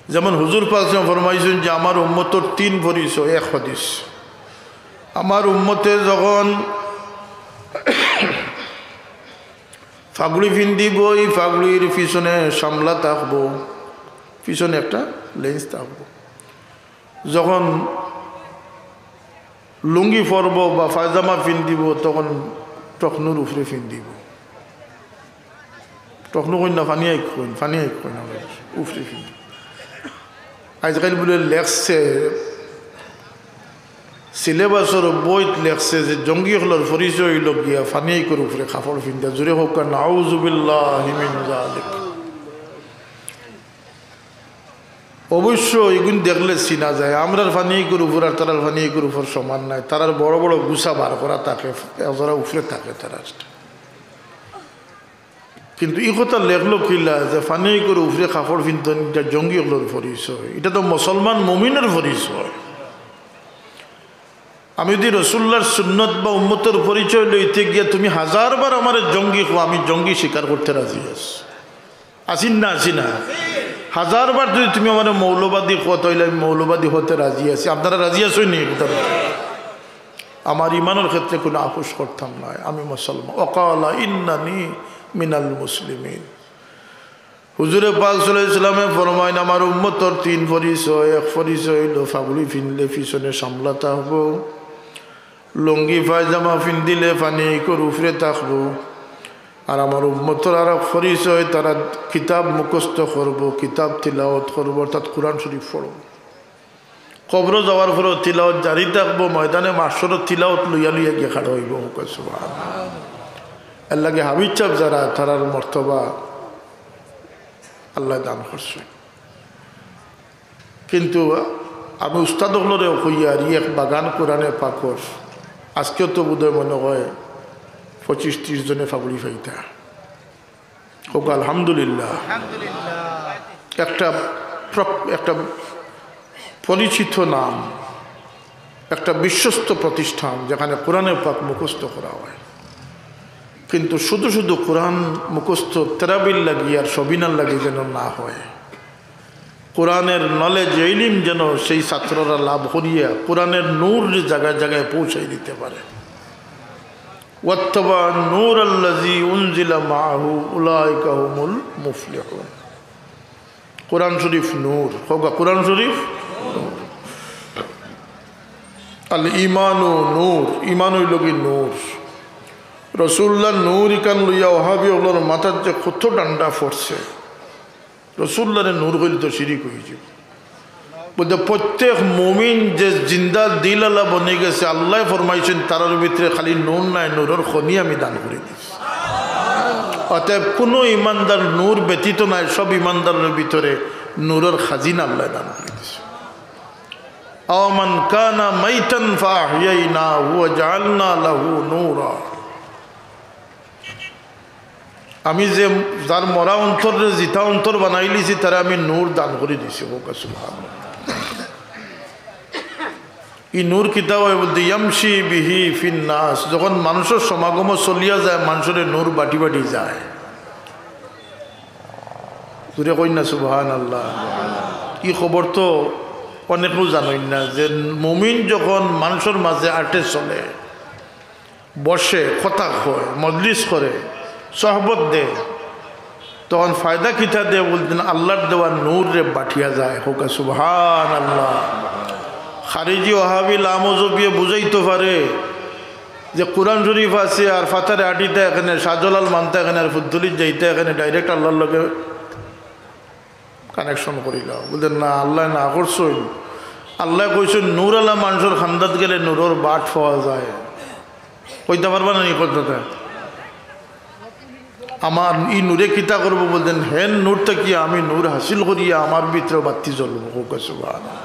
যেমন হুজুর পাক সাল্লাল্লাহু আলাইহি ওয়াসাল্লাম ফরমাইছইন যে আমার উম্মতর তিন পরিচয়, এক হাদিস। আমার উম্মতে যখন পাগড়ি ফিন্দিবো, ই পাগড়ির পিছনে সামলা থাকবো, পিছনে একটা লেন্স থাকবো। যখন লুঙ্গি পরবো বা পায়জামা ফিন্দিবো, তখন টকনুর উপরে ফিন্দিবো। টকনু কইন না, পানি আইক কইন, পানি আইক কইন, আমরা উপরে ফিন্দিবো। আইজকাইল বুলে লেখছে, সিলেবাসর বইত লেখছে যে জঙ্গি অকলর পরিচয় অইলো গিয়া ফানিকুর উপরে কাপড় ফিন্দা। জুরে কউক্কা, নাউজুবিল্লাহি মিন যালিক। অবশ্য ইগুন দেখলে চিনা যায়, আমরার ফানিকুর উপর আর তারার ফানিকুর উপর সমান নায়। তারার বড় বড় গুছা বার করা থাকে, এজরা উপরে থাকে তারার। কিন্তু ই কথা লেখলো কিলা যে ফানিকুর উপরে কাপড় ফিন্দন, ইটা জঙ্গি অকলর পরিচয়? ইটা তো মুসলমান মুমিনর পরিচয়। আমি যদি রসুল্লার সুন্নত বা উম্মতর পরিচয় লইতে গিয়া তুমি হাজার বার আমারে জঙ্গি কও, আমি জঙ্গি স্বীকার করতে রাজি আছি। আছি না, আছি না? হাজার বার যদি তুমি আমারে মৌলবাদী কও, তাইলে আমি মৌলবাদী হতে রাজি আছি। আপনারা রাজি আছইন নি? আমার ইমানর ক্ষেত্রে কোনো আপোষ করতাম নায়, আমি মুসলমান। ওয়াকালা ইন্নানি মিনাল মুসলিমিন। হুজুরে পাক সাল্লাল্লাহু আলাইহি ওয়াসাল্লামে ফরমাইন, আমার উম্মতর তিন পরিচয়। এক পরিচয় অইলো পাগড়ি ফিনলে পিছনে সামলা থাকবো, লুঙ্গি পায়জামা ফিন্দিলে ফানিকুর উপরে থাকবো। আর আমার উম্মতর আরক পরিচয়, তারা কিতাব মুখস্থ করবো, কিতাব তিলাওয়াত করবো, অর্থাৎ কোরআন শরীফ পড়বো। কবরো যাওয়ার পরেও তিলাওয়াত জারি থাকবো, ময়দানে মাহশরো তিলাওয়াত লইয়া লইয়া গিয়া খাড়া অইবো। কউক্কা সুবহানাল্লাহ। এরলাগি হাফিজ সাব যারা, তারার মর্তবা আল্লায় দান করছে। কিন্তু আমি উস্তাদ অকলরেও কইয়ার, ই এক বাগান কোরআনে পাকর। আজকেও তো বোধহয় মনে হয় পঁচিশ ত্রিশ জনে পাগড়ি পাইতা। কউক্কা আলহামদুলিল্লাহ। একটা প্র-, একটা পরিচিত নাম, একটা বিশ্বস্ত প্রতিষ্ঠান, যেখানে কোরআনে পাক মুখস্থ করা হয়। কিন্তু শুধু শুধু কোরআন মুখস্থ তেরাবির লাগি আর সবিনার লাগি যেন না হয়। কোরআনের নলেজ, ইলিম যেন সেই ছাত্ররা লাভ করিয়া কোরআনের নূর জায়গায় জায়গায় পৌঁছাই দিতে পারে। ওয়াত্তাবা নূর আল্লাযী উনজিলা মাআহু উলাইকা হুমুল মুফলিহুন। কোরআন শরীফ নূর। কউক্কা, কোরআন শরীফ নূর। আল ইমানু নূর, ইমান অইলো গি নূর। রসুল্লার নূর ইখান লইয়া ওহাবি অকলর মাথাত যে কত ডান্ডা পড়ছে। রসুল্লারে নূর কইলে তো শিরিক অইযিবো। বলতে প্রত্যেক মুমিন যে জিন্দা দিলআলা বনি গেছে, আল্লায় ফরমাইছইন, তারার ভিতরে খালি নূর নায়, নূরর খনি আমি দান করি দিছি। অতএব কুনু ইমানদার নূর ব্যতীত নায়, সব ইমানদারর ভিতরে নূরর খাজিনা আল্লায় দান করি দিছে। আওয়ামান কানা মাইতান ফাআহইয়াইনাহু ওয়া জাআলনা লাহু নূরা। আমি যে যার মরা অন্তররে জিতা অন্তর বানাইলিছি, তারে আমি নূর দান করি দিছি। কউক্কা সুবহানাল্লাহ। ই নূর কিতা অয় বলতে, ইয়ামশি বিহি ফিন নাস, যখন মানুষর সমাগমো চলিয়া যায়, মানুষরে নূর বাটি বাটি যায়। জুরে কইন না সুবহানাল্লাহ। ই খবর তো অনেকেউ জানইন না যে মুমিন যখন মানুষর মাঝে আটে চলে, বসে, কথা কয়, মজলিস করে, সহবত দেয়, তখন ফায়দা কিতা দেয় বলতেন, আল্লার দেওয়া নূররে বাটিয়া যায়। কউক্কা সুবহানাল্লাহ। খারিজি ওহাবি লামজহবিয়ে বুঝাইতো পারে যে কোরআন শরীফ আছে আর ফাতারে আটিতা এখানে, শাহজালাল মানতা এখানে, আর ফুলতলিত যাইতা এখানে, direct আল্লার লগে connection করিলাও। বলতে, না, আল্লায় না করছইন। আল্লায় কইছইন, নূরআলা মানষর খান্দাত গেলে নূরর বাট পাওয়া যায়। কইতা পারবা না নি কথাটা? আমার ই নূরে কিতা করবো? বলতেন, হেন নূর থাকিয়া আমি নূর হাসিল করিয়া আমার ভিতরে বাত্তি জ্বলবো। কউক্কা সুবহানাল্লাহ।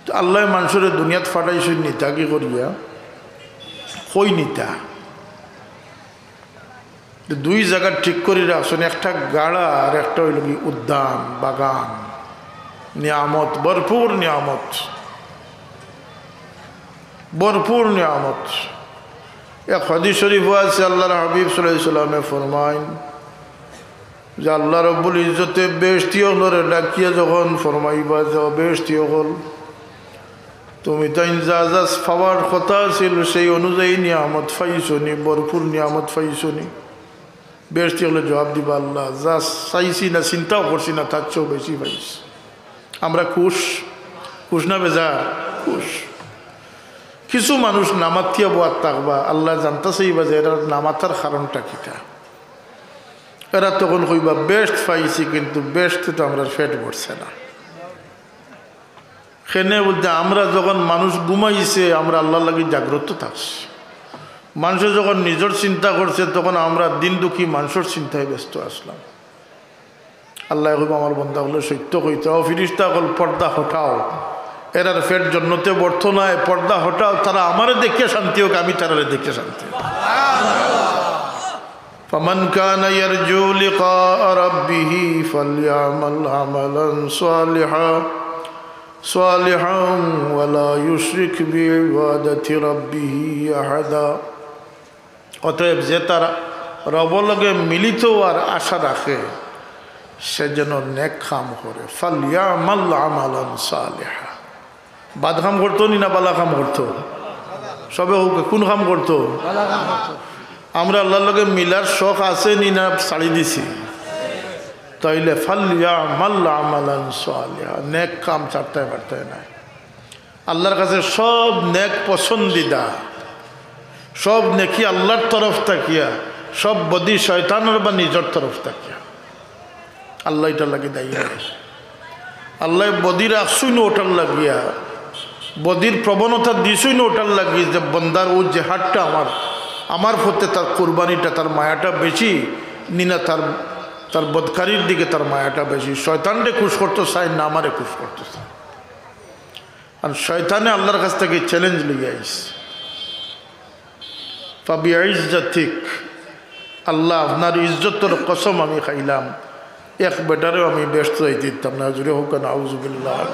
তো আল্লায় মানষরে দুনিয়াত ফাটাইছইন নিতা কি করিয়া? কই নিতা? তো দুই জাগা ঠিক করি রাখছইন, একটা গাড়া আর একটা অইলো গি উদ্যান, বাগান, নিয়ামত, ভরপুর নিয়ামত, ভরপুর নিয়ামত। এক হাদিস শরীফো আছে, আল্লার হাবিব সাল্লাল্লাহু আলাইহি ওয়াসাল্লামে ফরমাইন যে আল্লাহ রব্বুল ইজ্জতে বেহেশতি অকলরে ডাকিয়া যখন ফরমাইবা যে, "ও বেহেশতি অকল, তুমি তাইন যা যা পাওয়ার কথা আছিল, সেই অনুযায়ী নিয়ামত পাইছো নি, ভরপুর নিয়ামত পাইছো নি?" বেহেশতি অকলে জবাব দিবা, "আল্লাহ, যা চাইছি না, চিন্তাও করছি না, তার চেয়েও বেশি পাইছি।" আমরা খুশ, খুশ না বেজার? খুশ। কিছু মানুষ না মাতিয়া বওয়াত থাকবা, আল্লায় জানতা চাইবা যে এরার না মাতার কারণটা কিতা। এরা তখন কইবা, "বেহেশত পাইছি, কিন্তু বেহেশতে তো আমরার পেট ভরছে না।" কেনে বুলতে, আমরা যখন মানুষ ঘুমাইছে, আমরা আল্লাহর লাগি জাগ্রত থাকছি। মানষে যখন নিজর চিন্তা করছে, তখন আমরা দিন দুঃখী মানষর চিন্তায় ব্যস্ত আছলাম। আল্লায় কইবা, "আমার বন্দা অকলে সত্য কইতা, ও ফিরিস্তা অকল, পর্দা হটাও, এরার পেট জন্নতে ভরতো নায়, পর্দা হটাও, তারা আমারে দেখিয়া শান্তি অউক, আমি তারারে দেখিয়া শান্তি অই।" فمن كان يرجو لقاء ربه فليعمل عملا صالحا صالحا ولا يشرك بعبادة ربه أحدا। অতএব যে তার রব লগে মিলিত অওয়ার আশা রাখে, সে যেন নেক কাম করে। فليعمل عملا صالحا। বাদ কাম করতো নি না বালা কাম করতো? সবে কউক্কা, কোন কাম করতো? আমরা আল্লাহর লগে মিলার শখ আছে নি না ছাড়ি দিছি? তাইলে فليعمل عملا صالحا, নেক কাম ছাড়তায় পারতায় নায়। আল্লাহর কাছে সব নেক পছন্দিদা, সব নেকি আল্লাহর তরফ থাকিয়া, সব বদি শয়তানর বা নিজর তরফ থাকিয়া। আল্লাহ ইটার লাগি দায়ী নায়। আল্লায় বদি রাখছইন অটার লাগিয়া, বদির প্রবণতা দিছইন অটার লাগি যে বন্দার অউ জেহাদটা আমার, আমার পথে তার কুরবানিটা, তার মায়াটা বেশি, নি না তার, তার বদকারির দিকে তার মায়াটা বেশি। শয়তানরে খুশ করতো চায় না আমারে খুশ করতো চায়। আর শয়তানে আল্লাহর কাছ থাকি challenge লইয়া আইছে। فبعزتك, আল্লাহ, আপনার ইজ্জতর কসম আমি খাইলাম, এক বেটারেও আমি বেহেস্তো যাইতে দিতাম না। জোরে কউক্কা না, আউযুবিল্লাহ।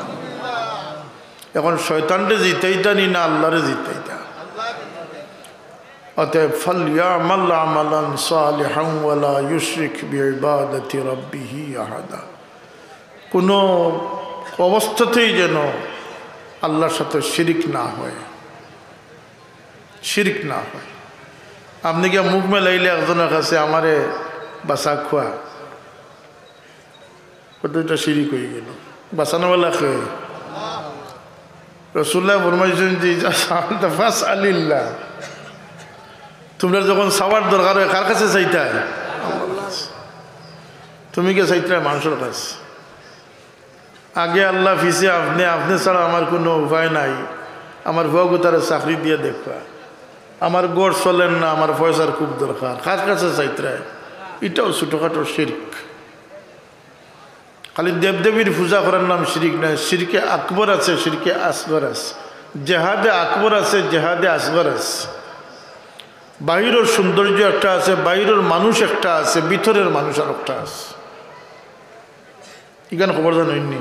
এখন শয়তানরে জিতাইতা নি না আল্লাহরে জিতাইতা? অতএব, فليعمل عملا صالحا ولا يشرك بعبادة ربه أحدا। কোনো অবস্থাতেই যেন আল্লাহর সাথে শিরিক না হয়, শিরিক না হয়। আপনে গিয়া মুখ মেলাইলে একজনর কাছে, "আমারে বাঁচা খুয়া", কত ইটা শিরিক অইগেল। বাঁচানোওয়ালা কে? রাসূলুল্লাহ ফরমাইছইন যে, "إذا سألت فاسأل الله।" তুমরার যখন চাওয়ার দরকার অয়, কার কাছে চাইতায়? আল্লাহর কাছে। তুমি গিয়া চাইতায় মানষর কাছে? আগে আল্লাহ, পিছে আপনে, আপনে ছাড়া আমার কোনো উপায় নাই। আমার পুয়া গুতারে চাকরি দিয়া দেখবা, আমার ঘর চলের না, আমার পয়সার খুব দরকার, কার কাছে চাইতায়? ইটাও ছোটখাটো শিরিক। খালি দেবদেবীর পূজা করার নাম শিরিক নায়, শিরকে আকবর আছে, শিরকে আসগর আছে, জেহাদে আকবর আছে, জেহাদে আসগর আছে। বাইরর সৌন্দর্য একটা আছে, বাইরর মানুষ একটা আছে, ভিতরের মানুষ আরোকটা আছে। ইখান খবর জানইননি?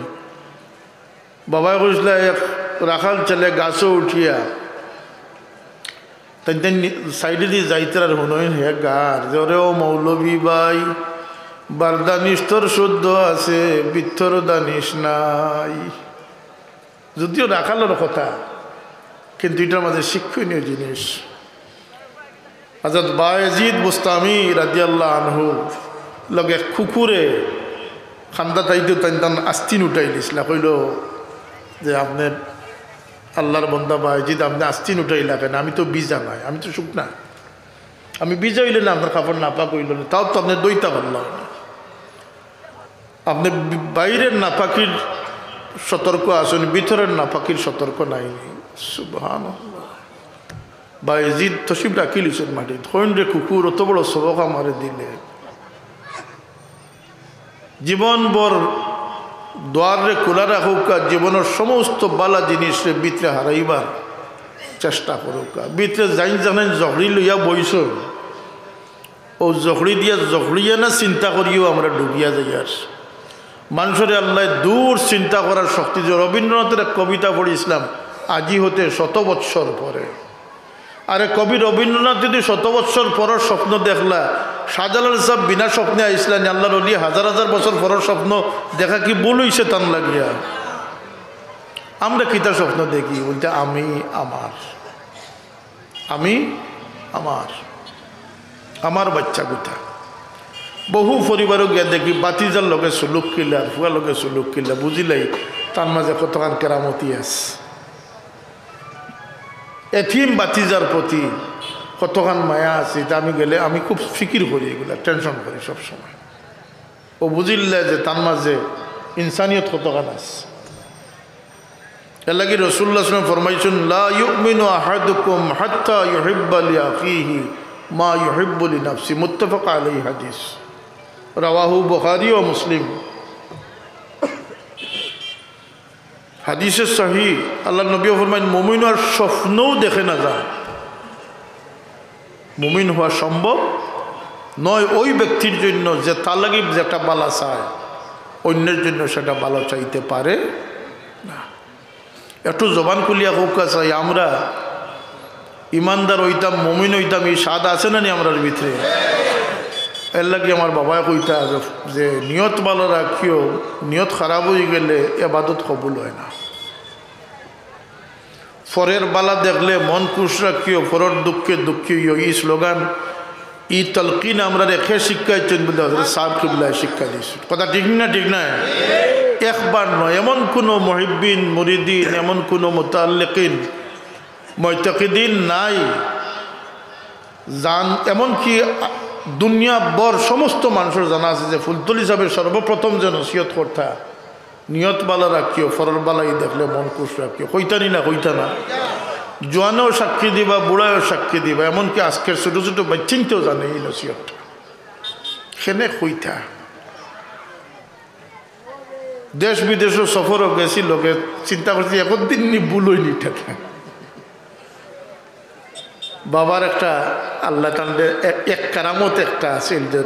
বাবায় কইছলা, এক রাখাল ছেলে গাছো উঠিয়া তাইন তাইন সাইডেদি যাইতরা আর হুনইন হে গার যে, "ওরে ও মৌলভী ভাই, বার দানিশ তোর শুদ্ধ আছে, ভিতর দানিশ নাই।" যদিও রাখালর কথা, কিন্তু ইটার মাঝে শিক্ষণীয় জিনিস। হযরত বায়েজিদ বুস্তামি রাদিয়াল্লাহু আনহু লগে কুকুরে কান্দাত আইতে তাইন তান আস্তিন উঠাই দিছলা, কইলো যে, "আপনে আল্লাহর বন্দা বায়েজিদ, আপনে আস্তিন উঠাইলা কেনে? আমি তো ভিজা নায়, আমি তো শুকনা। আমি ভিজা অইলে না আপনার কাপড় নাপাক অইলো না, তাও তো আপনে ধইতা পারলা না।" আপনে বি-, বাইরের নাপাকির সতর্ক আছইন, ভিতরের নাপাকির সতর্ক নাই। সুবহানাল্লাহ। বায়েজিদ তশরিফ রাখিলিছইন মাটিত। কইন, "রে কুকুর, অত বড় সবক আমারে দিলে।" জীবনভর দুয়াররে খোলা রাখউক্কা, জীবনর সমস্ত বালা জিনিসরে ভিতরে হারাইবার চেষ্টা করউক্কা। ভিতরে যাইন যেখান জখড়ি লইয়া বইছইন, অউ জখড়ি দিয়া জখড়িয়া না চিন্তা করিও আমরা ডুবিয়া যাইয়ার। মানষরে আল্লায় দূর চিন্তা করার শক্তি দিয়া, রবীন্দ্রনাথর এক কবিতা পড়ছিলাম, "আজি হতে শত বৎসর পরে।" আরে কবি রবীন্দ্রনাথ যদি শত বৎসর পরর স্বপ্ন দেখলা, শাহজালাল সাব বিনা স্বপ্নে আইছলা নি? আল্লাহর ওলি হাজার হাজার বছর পরর স্বপ্ন দেখা কি ভুল অইছে তান লাগিয়া? আমরা কিতা স্বপ্ন দেখি বুলতে, আমি আমার, আমি আমার, আমার বাচ্চা গুতা। বহু পরিবারও গিয়া দেখি, বাতিজার লগে সুলুক কিলা, ফুয়ার লগে সুলুক কিলা, বুঝিলাই তার মাঝে কতখান কেরামতি আছে। এতিম বাতিজার প্রতি কতখান মায়া আছে, ইটা আমি গেলে আমি খুব ফিকির করি, এগুলা টেনশন করি সব সময়। অউ বুঝিলা যে তার মাঝে ইনসানিয়ত কতখান আছে। এর লাগি রাসূলুল্লাহ সাল্লাল্লাহু আলাইহি ওয়াসাল্লাম ফরমাইছইন, "লা ইউমিনু আহাদুকুম হাত্তা ইউহিব্বা লিআখিহি মা ইউহিব্বু লিনাফসি।" মুত্তাফাক আলাইহি হাদিস। রাওয়াহু বুখারী ওয়া মুসলিম। হাদিসে সহিহ, আল্লাহর নবীও ফরমাইন, "মুমিন আর স্বপ্নও দেখে না যায়।" মুমিন হওয়া সম্ভব নয় ওই ব্যক্তির জন্য যে তার লাগি যেটা বালা চায়, অন্যের জন্য সেটা বালা চাইতে পারে না। একটু জবান খুলিয়া কউক্কা চাই, আমরা ইমানদার অইতাম, মুমিন অইতাম, এই স্বাদ আছে না নি আমরার ভিতরে? এর লাগি আমার বাবায় কইতা যে, যে নিয়ত বালা রাখিও, নিয়ত খারাপ অইগেলে এবাদত কবুল অয় না। পরের বালা দেখলে মন খুশ রাখিও, পরর দুঃখে দুঃখী অইও। ই স্লোগান, ই তলকিন আমরারে কে শিক্ষা দিছইন বুলে হযরত সাব কিবলায় শিক্ষা দিছইন। কথা ঠিক না, ঠিক না? একবার নয়, এমন কুনু মুহিব্বিন, মুরিদিন, এমন কুনু মুতাআল্লিকিন, মুতাকিদিন নাই। জান, এমনকি দুনিয়া ভর সমস্ত মানুষর জানা আছে যে ফুলতলি সাবে সর্বপ্রথম যে নসিহত করতা, নিয়ত বালা রাখিও, পরর বালাই দেখলে মন খুশ রাখিও। কইতা নি না, কইতা না? জোয়ানেও সাক্ষী দিবা, বুড়ায়ও সাক্ষী দিবা, এমনকি আজকের ছোট ছোট বাচ্চাইন্তেও জানে এই নসিহতটা। কেনে কইতা? দেশ বিদেশও সফরও গেছি, লগে চিন্তা করছি, একদিন নি ভুল অইনি ঠেকা। বাবার একটা আল্লাহ তাআলার এক, এক কারামত একটা আছিল যে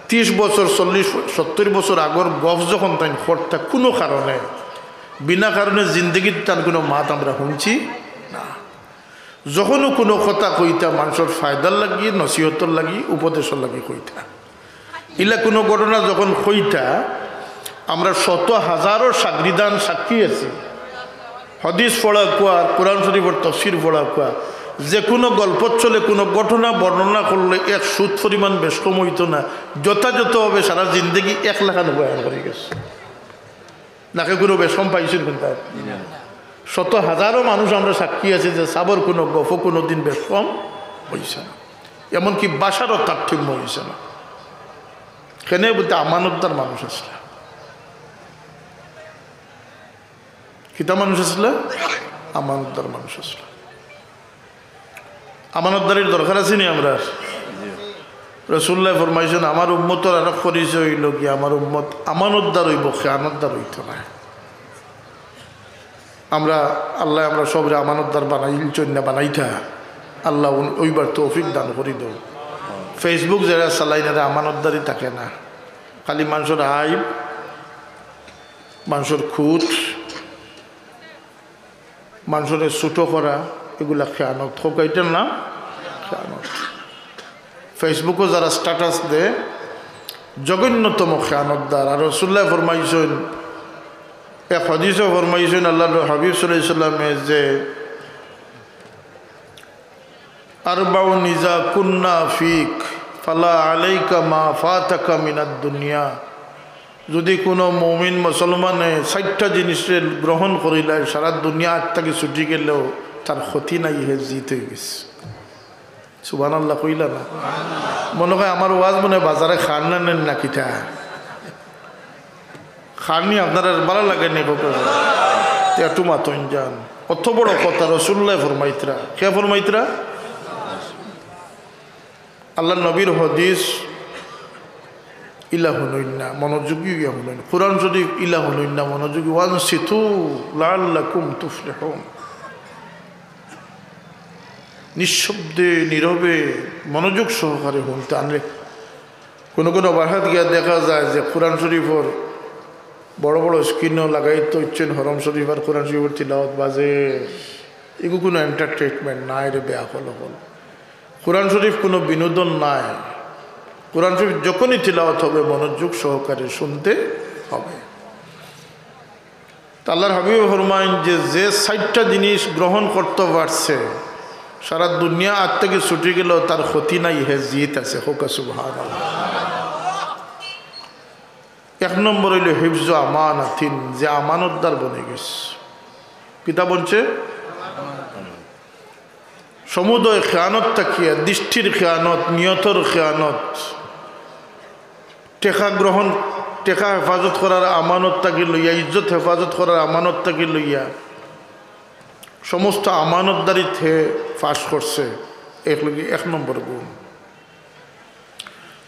ত্রিশ বছর, চল্লিশ, সত্তর বছর আগর গফ যখন তাইন করতা, কুনু কারণে, বিনা কারণে জিন্দেগিত তান কুনু মাত আমরা হুনছি না। যখনও কুনু কথা কইতা, মানষর ফায়দার লাগি, নসিহতর লাগি, উপদেশর লাগি কইতা। ইলা কুনু ঘটনা যখন কইতা, আমরা শত হাজারো সাগরিদান সাক্ষী আছি। হাদিস পড়া কুয়া, কোরআন শরীফর তফসির পড়া কুয়া, যে কুনু গল্পর ছলে কুনু ঘটনা বর্ণনা করলে এক সুত পরিমাণ বেশ কম অইতো না, যথাযথভাবে সারা জিন্দেগি এক লাখান বয়ান করি গেছে। নাকি কুনু বেশ কম পাইছইন কুনটা? শত হাজারো মানুষ আমরা সাক্ষী আছি যে সাবর কুনু গফ কুনুদিন বেশ কম অইছে না, এমনকি ভাষারও তারতম্য অইছে না। কেনে বুলতে আমানতদার মানুষ আছলা। কিতা মানুষ আছলা? আমানতদার মানুষ আছলা। আমানতদারির দরকার আছে নি আমরার? রাসূলুল্লায় ফরমাইছইন, আমার উম্মতর আরক পরিচয় অইলো কি, আমার উম্মত আমানতদার অইবো, খেয়ানতদার অইতো নায়। আমরা, আল্লায় আমরা সবরে আমানতদার বানাইলছইন না, বানাইতা। আল্লায় উন-, অইবার তৌফিক দান করি দেও। Facebook যেরা চালাইন, এরা আমানতদারি থাকে না, খালি মানষর আইব, মানষর খুঁত, মানষরে ছোট করা, এগুলা খেয়ানত। হোক, এটার নাম খেয়ানত। Facebook-ও যারা status দেয়, জঘন্যতম খেয়ানতদার। আর রাসূলুল্লায় ফরমাইছইন, এক হাদিসো ফরমাইছইন আল্লাহর হাবিব সাল্লাল্লাহু আলাইহি ওয়াসাল্লামে যে, "আরবাউন ইজা কুন্না ফিক, ফালা আলাইকা মা ফাতাকা মিনাদ দুনিয়া।" যদি কুনু মুমিন মুসলমানে চাইরটা জিনিসরে গ্রহণ করিলায়, সারা দুনিয়া আত থাকি ছুটি গেলেও তার ক্ষতি নাই, হে জিত অইগেছে। সুবহানাল্লাহ কইলা না? মনো কয় আমার ওয়াজ মনে বাজারে খার না নেন না কিতা? খার নি আপনারার ভালা লাগে নি? কত তে একটু মাতইন যান। অত বড় কথা রাসূলুল্লায় ফরমাইতরা। কে ফরমাইতরা? আল্লাহর নবীর হাদিস ইলা হুনইন না, মনোযোগী অইয়া হুনইন। কোরআন শরীফ ইলা হুনইন না, মনোযোগী। "ওয়ানসিতু লাআল্লাকুম তুফলিহুন।" নিঃশব্দে, নীরবে, মনোযোগ সহকারে হুনতে আনলে কুনু কুনু বাসাত গিয়া দেখা যায় যে কোরআন শরীফর বড় বড় screen-ও লাগাইতো ইচ্ছেন হরম শরীফ আর কোরআন শরীফর তিলাওয়াত বাজে। এগু কুনু entertainment নায় রে, বেআকল অকল। কোরআন শরীফ কুনু বিনোদন নায়। কোরআন শরীফ যখনই তিলাওয়াত হবে, মনোযোগ সহকারে শুনতে হবে। তা আল্লাহর হাবিবে ফরমাইন যে, যে চাইরটা জিনিস গ্রহণ করতো পারছে, সারা দুনিয়া আত থাকি ছুটি গেলেও তার ক্ষতি নাই, হে জিত আছে। কউক্কা সুবহানাল্লাহ। এক নম্বর অইলো হিফজু আমানাতিন, যে আমানতদার বনি গেছে। কিতা বনছে? সমুদয় খেয়ানত থাকিয়া, দৃষ্টির খেয়ানত, নিয়তর খেয়ানত, টেকা গ্রহণ, টেকা হেফাজত করার আমানত থাকি লইয়া, ইজ্জত হেফাজত করার আমানত থাকি লইয়া, সমস্ত আমানতদারিত হে পাস করছে। এক লগে এক নম্বর গুণ।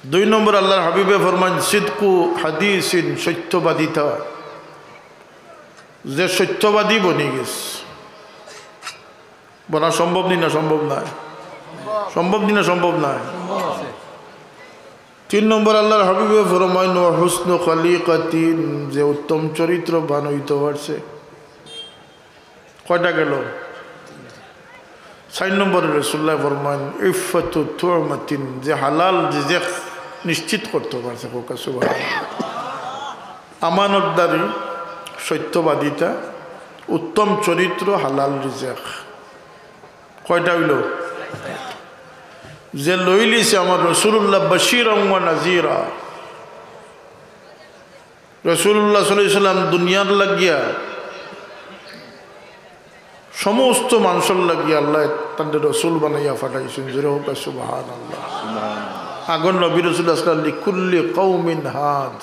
দুই নম্বর, আল্লাহর হাবিবে ফরমাইন, "সিদকু হাদিসিন", সত্যবাদিতা। যে সত্যবাদী বনি গেছে, বনা সম্ভব নি না সম্ভব নায়? সম্ভব নি না সম্ভব নায়? তিন নম্বর, আল্লাহর হাবিবে ফরমাইন, "ওয়া হুসনু খালিকাতিন", যে উত্তম চরিত্রবান হইতে পারছে। কয়টা গেল? চার নম্বরে রসুল্লাহ ফরমাইন, "ইফাতু তুমাতিন", যে হালাল রিজেক নিশ্চিত করতে পারছে। কউক্কা সুবহানাল্লাহ। আমানতদারি, সত্যবাদিতা, উত্তম চরিত্র, হালাল রিজেক। কয়টা হইল? যে লইলিছে আমার রসুলুল্লাহ বাশিরাম ওয়া নাজিরা। রসুলুল্লাহ সাল্লাল্লাহু আলাইহি ওয়াসাল্লাম দুনিয়ার লাগিয়া, সমস্ত মানুষর লাগিয়া আল্লাহ তানরে রসুল বানাইয়া পাঠাইছেন। জোরে কউক্কা সুবহানাল্লাহ। আগর নবী রসুল আসলা, "লিকুল্লি কওমিন হাদ।"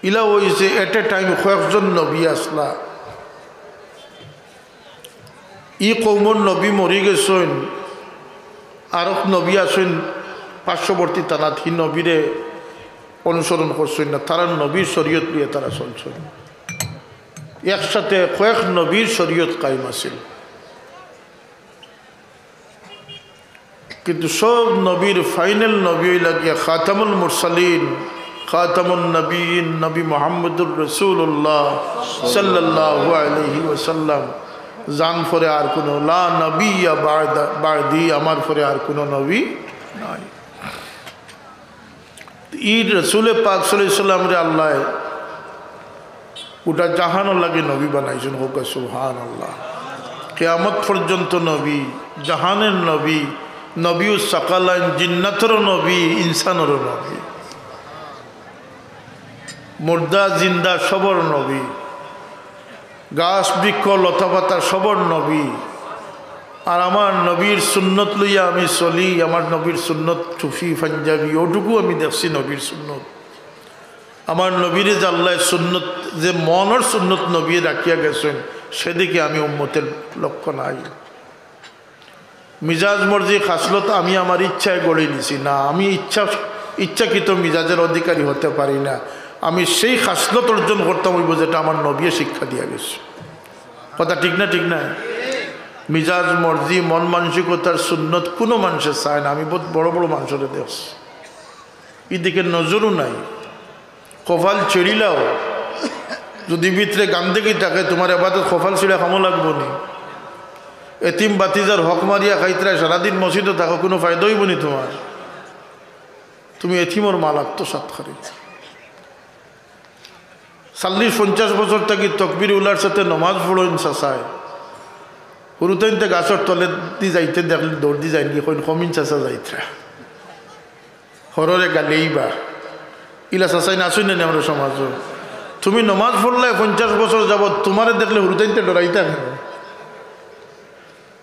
ইলা অইছে at a time কয়েকজন নবী আসলা। ই কওমর নবী মরি গেছইন, আরক নবী আছইন পার্শ্ববর্তী থানাত, হি নবীরে অনুসরণ করছইন না, তারা নবীর শরীয়ত লইয়া তারা চলছইন। একসাথে কয়েক নবীর শরীয়ত কায়েম আছিল। কিন্তু সব নবীর ফাইনাল নবী অইলা গিয়া খাতামুল মুরসালিন, খাতামুন নবীন, নবী মুহাম্মদুর রাসূলুল্লাহ সাল্লাল্লাহু আলাইহি ওয়াসাল্লাম। যান পরে আর কোনো, "লা নাবিয়্যা বা'দা-, বা'দি", আমার পরে আর কোনো নবী নাই। ই রসুলে পাক সাল্লাল্লাহু আলাইহি সাল্লামরে আল্লাহ গোটা জাহানর লাগি নবী বানাইছেন। কউক্কা সুবহানাল্লাহ। কিয়ামত পর্যন্ত নবী, জাহানের নবী, নবীউস সাকালাইন, জিন্নাতরও নবী, ইনসানরও নবী, মুর্দা জিন্দা সবর নবী, গাছ বৃক্ষ লতা পাতা সবর নবী। আর আমার নবীর সুন্নত লইয়া আমি চলি, আমার নবীর সুন্নত টুপি পাঞ্জাবি, ওটুকু আমি দেখছি নবীর সুন্নত। আমার নবীরে যে আল্লাহ সুন্নত, যে মনর সুন্নত নবী রাখিয়া গেছেন, সেদিকে আমি উম্মতের লক্ষ্য নাই। মিজাজ মর্জি খাসলত আমি আমার ইচ্ছায় গড়ে নিছি না, আমি ইচ্ছা, ইচ্ছাকৃত মিজাজের অধিকারী হতে পারি না। আমি সেই খাসলত অর্জন করতাম অইব যেটা আমার নবী শিক্ষা দিয়া গেছে। কথা ঠিক না, ঠিক না? মিজাজ মর্জি মন মানসিকতার সুন্নত কোনো মানুষে চায় না। আমি বহুত বড় বড় মানুষরে দেখছি, ইদিকে নজরও নাই। কপাল ছিঁড়িলাও, যদি ভিতরে গান্দেগি থাকে, তোমার এবাদত কপাল ছিঁড়া কামো লাগবো নি? এতিম বাতিজার হক মারিয়া খাইতরায় সারাদিন মসজিদো থাকো, কোনো ফায়দা অইবো নি তোমার? তুমি এতিমর মাল আত্মসাৎকারী। চল্লিশ পঞ্চাশ বছর থাকি তকবির উলার সাথে নমাজ পড়ইন চাচায়। হুরুতাইন্তে গাছর তলে দি যাইতে দেখলে দৌড় দি যাইন গি, কইন, "কমিন চাচা যাইতরা।" হররে গালেইবা। ইলা চাচাইন আছইন না নি আমরার সমাজো? তুমি নমাজ পড়লায় পঞ্চাশ বছর যাবত, তোমারে দেখলে হুরুতাইন্তে ডরাইতা কেনে?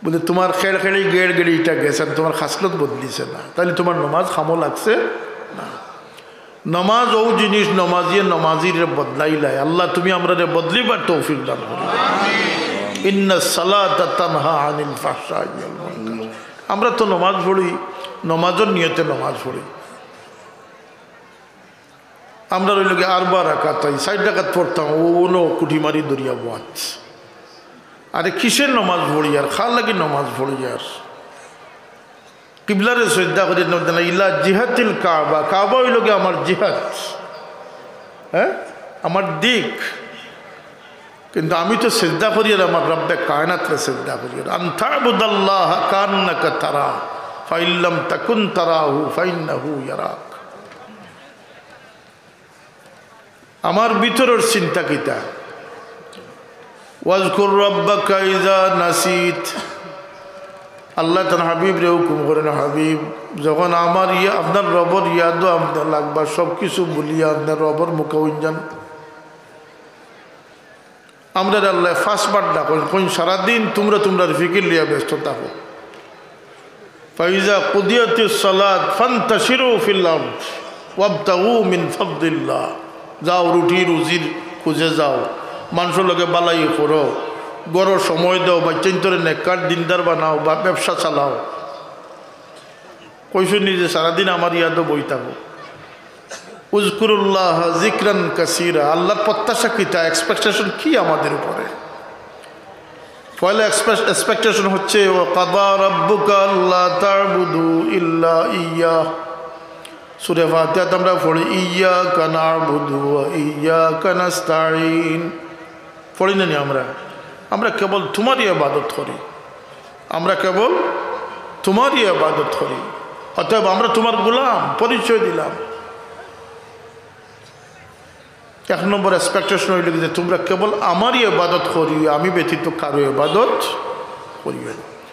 বুলে, "তোমার খেড়খেড়ি গেড়গেড়ি ইটা গেছে, আর তোমার খাসলত বদলিছে না, তাইলে তোমার নমাজ কামো লাগছে না।" নমাজ অউ জিনিস, নমাজিয়ে নমাজিরে বদলাইলায়। আল্লাহ, তুমি আমরারে বদলিবার তৌফিক দান করো। ইন্নাস সালাতা তানহা আনিল ফাহশাই ওয়াল মুনকার। আমরা তো নমাজ পড়ি, নমাজর নিয়তে নমাজ পড়ি। আমরা রইল কি আরবা রাকাত, তাই চাইর রাকাত পড়তাম, ও অনো কুঠি মারি দরিয়া বোয়াত। আরে কিসের নমাজ পড়ি আর, কার লাগি নমাজ পড়ি আর? কিবলারে সজদা করি না, ইলা জিহাতিল কাবা, কাবা অইল কি আমার জিহাত, হ্যাঁ, আমার দিক। কিন্তু আমি তো সেজদা করি আর আমার রব্বে কায়নাতরে সেজদা করি। আর আন তা'বুদাল্লাহা কাআন্নাকা তারা, ফাইন লাম তাকুন তারাহু ফাইন্নাহু ইয়ারাক। আমার ভিতরর চিন্তা কিতা? ওয়াজকুর রাব্বাকা ইযা নাসিত। আল্লাহ তান হাবিবরে হুকুম করেন, "হাবিব, যখন আমার ইয়া, আপনার রবর ইয়াদো আপনার লাগবা, সব কিছু ভুলিয়া আপনার রবর মুখা অইন যান।" আমরারে আল্লায় পাঁচবার ডাকইন, কইন, "সারাদিন তুমরা তুমরার ফিকির লইয়া ব্যস্ত থাকো।" ফাইজা কুদিয়াতিস সালাত ফান্তাশিরু ফিল আরদ ওয়াবতাগু মিন ফাদলিল্লাহ। যাও, রুটি রুজির খুঁজে যাও, মানষর লগে বালাই করো, ঘরো সময় দেও, বাচ্চাইন্তরে নেককার দিনদার বানাও, বা ব্যবসা চালাও। কইছইন নি যে সারাদিন আমার ইয়াদো বই থাকো। উযকুরুল্লাহ যিকরান কাসীরা। আল্লাহর প্রত্যাশা কিতা, expectation কি আমাদের উপরে? পয়লা এক্সপেক-, expectation হচ্ছে, "ওয়া কাদা রাব্বুকা আল্লা তা'বুদু ইল্লা ইয়্যাহ।" সূরা ফাতিহাত আমরা পড়ি, "ইয়াকা না'বুদু ওয়া ইয়াকা নাস্তাইন।" পড়ি না নি আমরা? আমরা কেবল তোমারই ইবাদত করি, আমরা কেবল তোমারই ইবাদত করি, অতএব আমরা তোমার গোলাম, পরিচয় দিলাম। এক নম্বর expectation অইল কি যে তোমরা কেবল আমারই ইবাদত করিও, আমি ব্যতীত কারো ইবাদত করিও না।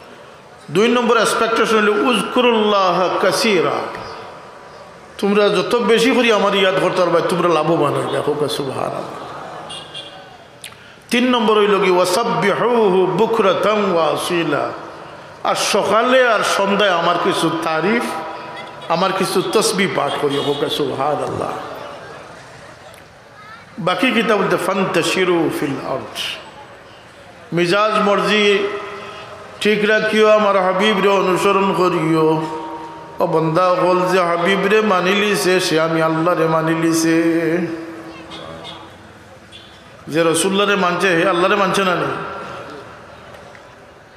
দুই নম্বর expectation অইল, "উযকুরুল্লাহ কাসীরা।" তোমরা যত বেশি করি আমার ইয়াদ করতে পারবায়, তোমরা লাভবান অইবায়। কউক্কা সুবহানাল্লাহ। তিন নম্বর অইল কি, "ওয়াসাব্বিহুহু বুকরাতাম ওয়া আসীলা।" আর সকালে আর সন্ধ্যায় আমার কিছু তারিফ, আমার কিছু তসবিহ পাঠ করিও। কউক্কা সুবহানাল্লাহ। বাকি কিতা বলতে, "ফান্তাশিরু ফিল আরদ।" মিজাজ মর্জি ঠিক রাখিও, আমার হাবিবরে অনুসরণ করিও। ও বান্দা অকল, যে হাবিবরে মানিলিছে, সে আমি আল্লাহরে মানিলিছে। যে রসুল্লাহরে মানছে, হে আল্লাহরে মানছে না নি?